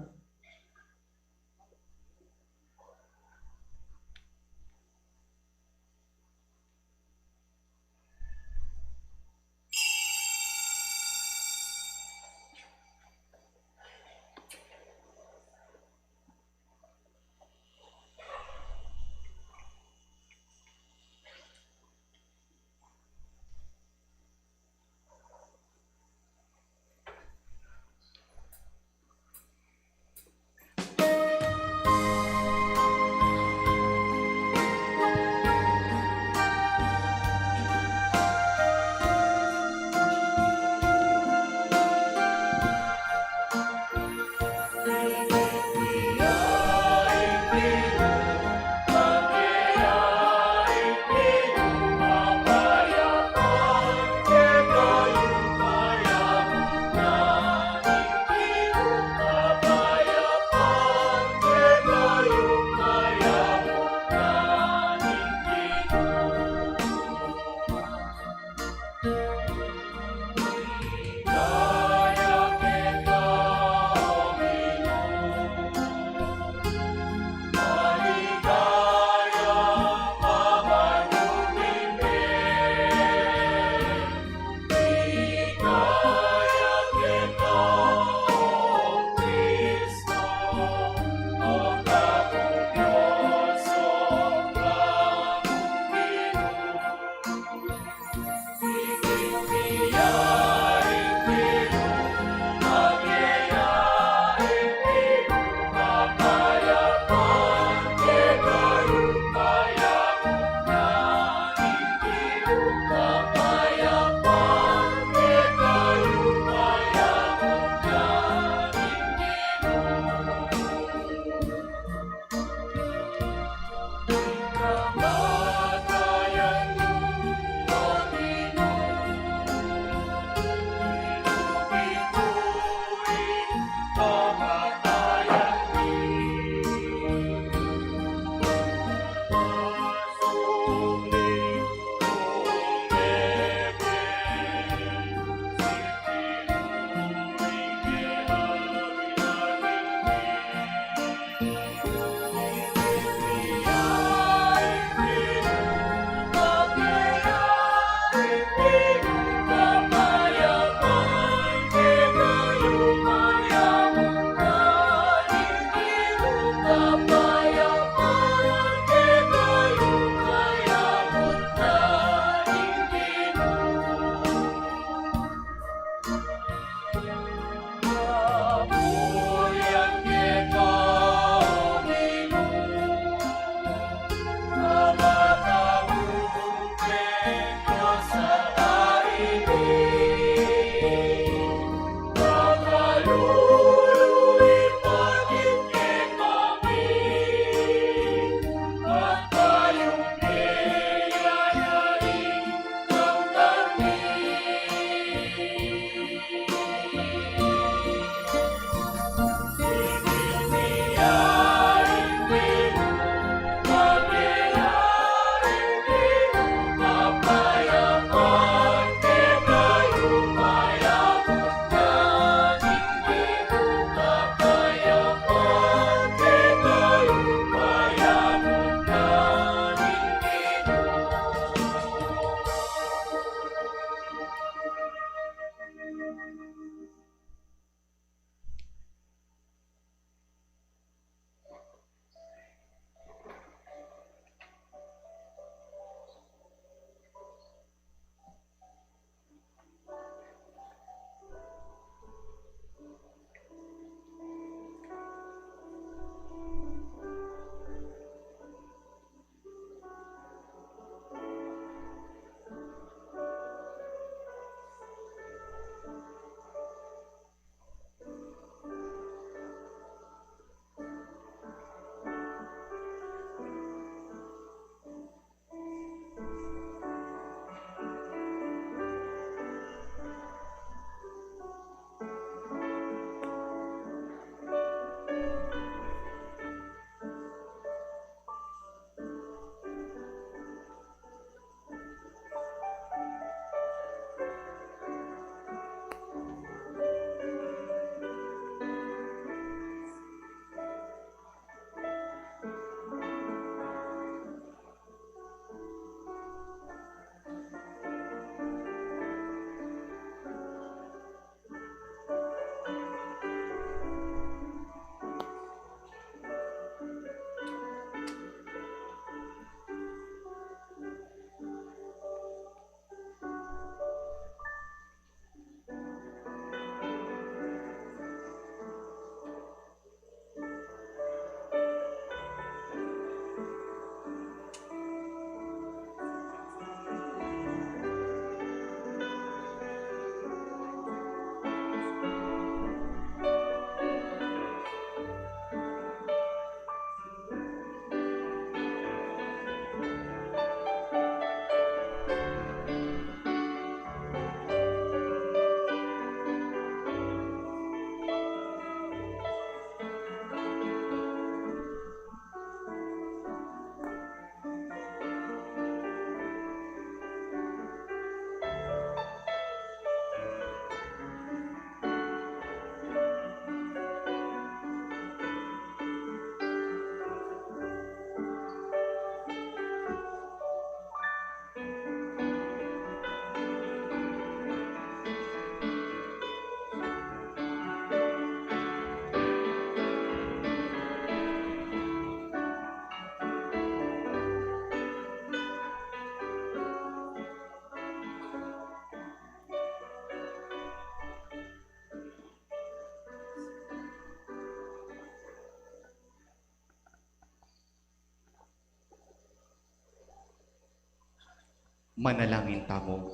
Manalangin tamu.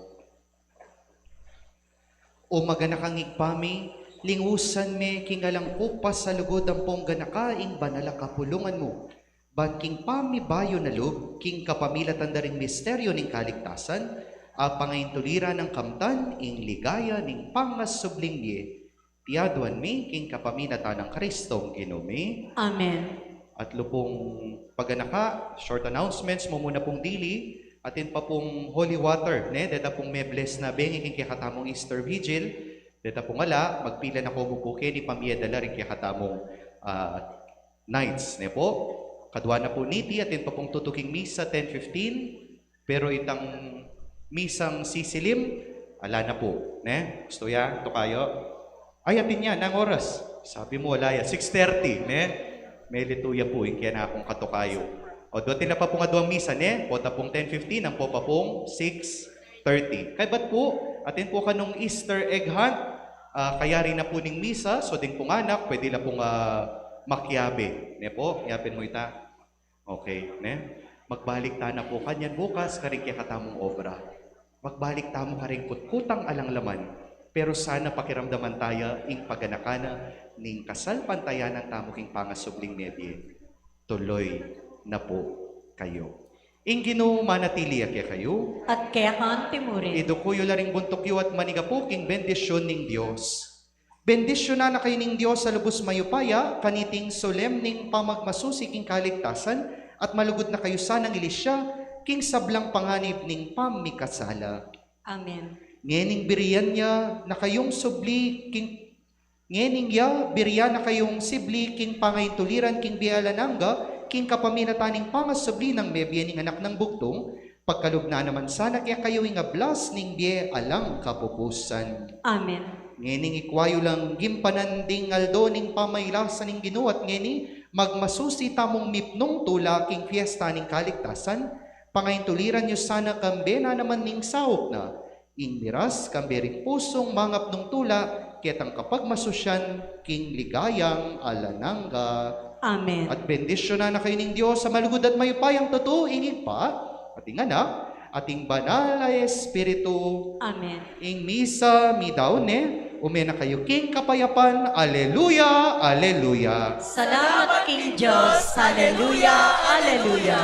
O maganakang Ibpa mi, lingusan me king alang kupas a lugud ampong ganaka ing banal a kapulungan mu. Ban king pamibayu na lub, king kapamilatan da ring misteryu ning kaligtasan, a pangaintuliran nang kamtan ing ligaya ning pangasubling mie. Iti aduan mi king kapamilatan nang Kristong Ginu mi. Amen. At lupung paganaka, short announcements, mumuna pung dili, atin pa pung holy water, ne, deta pung me-bless na bengi king kekatamung Easter Vigil, deta pung ala, magpila na ko mu pu keni pamie da la ring kekatamung, ah, nights, ne pu? Kadua na pu niti, atin pa pung tutuking misa, ten fifteen, pero itang misang sisilim, ala na pu, ne? Gusto ya, tukayo? Ay, atin ya, nang oras? Sabi mu, ala ya, six thirty, ne? Melitu ya pu, ing kena kung katukayo. O, duatin na pa pung aduang misa, ne? Pota pung ten fifteen, ampo pa pung six thirty. Kaybat pu, atin pu kanung Easter egg hunt, ah, kayari na pu ning misa, so ding pung anak, pwede la pung, ah, makiabe, ne pu? Yabe mu ita. Okay, ne? Magbalik ta na pu kanyan bukas karing kekatamung obra. Magbalik tamu karing kutkutang alang laman, pero sana pakiramdaman taya ing paganaka na ning kasalpantayanan tamu king pangasubling mebie. Tuloy na pu kayu. Ing Ginu manatili ya kekayu. At keka mu rin. Iduku yu la ring buntuk yu at manigapu king bendisyun ning Dios. Bendisyunan na kayu ning Dios a lubus mayupaya, kaniting solemneng pamagmasusi king kaligtasan, at malugud na kayu sanang ilisya king sablang panganib ning pamikasala. Amen. Ngening birian ya na kayung subli king, ngening ya birian na kayung sibli king pangaintuliran king bie alang angga, king kapamilatan ning pangasubli nang mebie ning Anak nang Bugtung, pagkalub na naman sana kekayu ing ablas ning bie alang kapupusan. Amen. Ngening ikwa yu lang gimpanan ding aldo ning pamailasan ning Ginu at ngeni magmasusi tamung mipnung tula king fiesta ning kaligtasan, pangaintuliran yu sana kambe na naman ning saup na ing miras kambe ring pusung mangapnung tula, ketang kapagmasusian king ligayang alang angga. Amen. At bendisyunan na kayu ning Dios a malugud at mayupayang tutu, ing Ibpa, at ing Anak, at ing Banal a Espiritu. Amen. Ing misa midaun ne, ume na kayu king kapayapan. Aleluya, aleluya. Salamat king Dios. Aleluya, aleluya.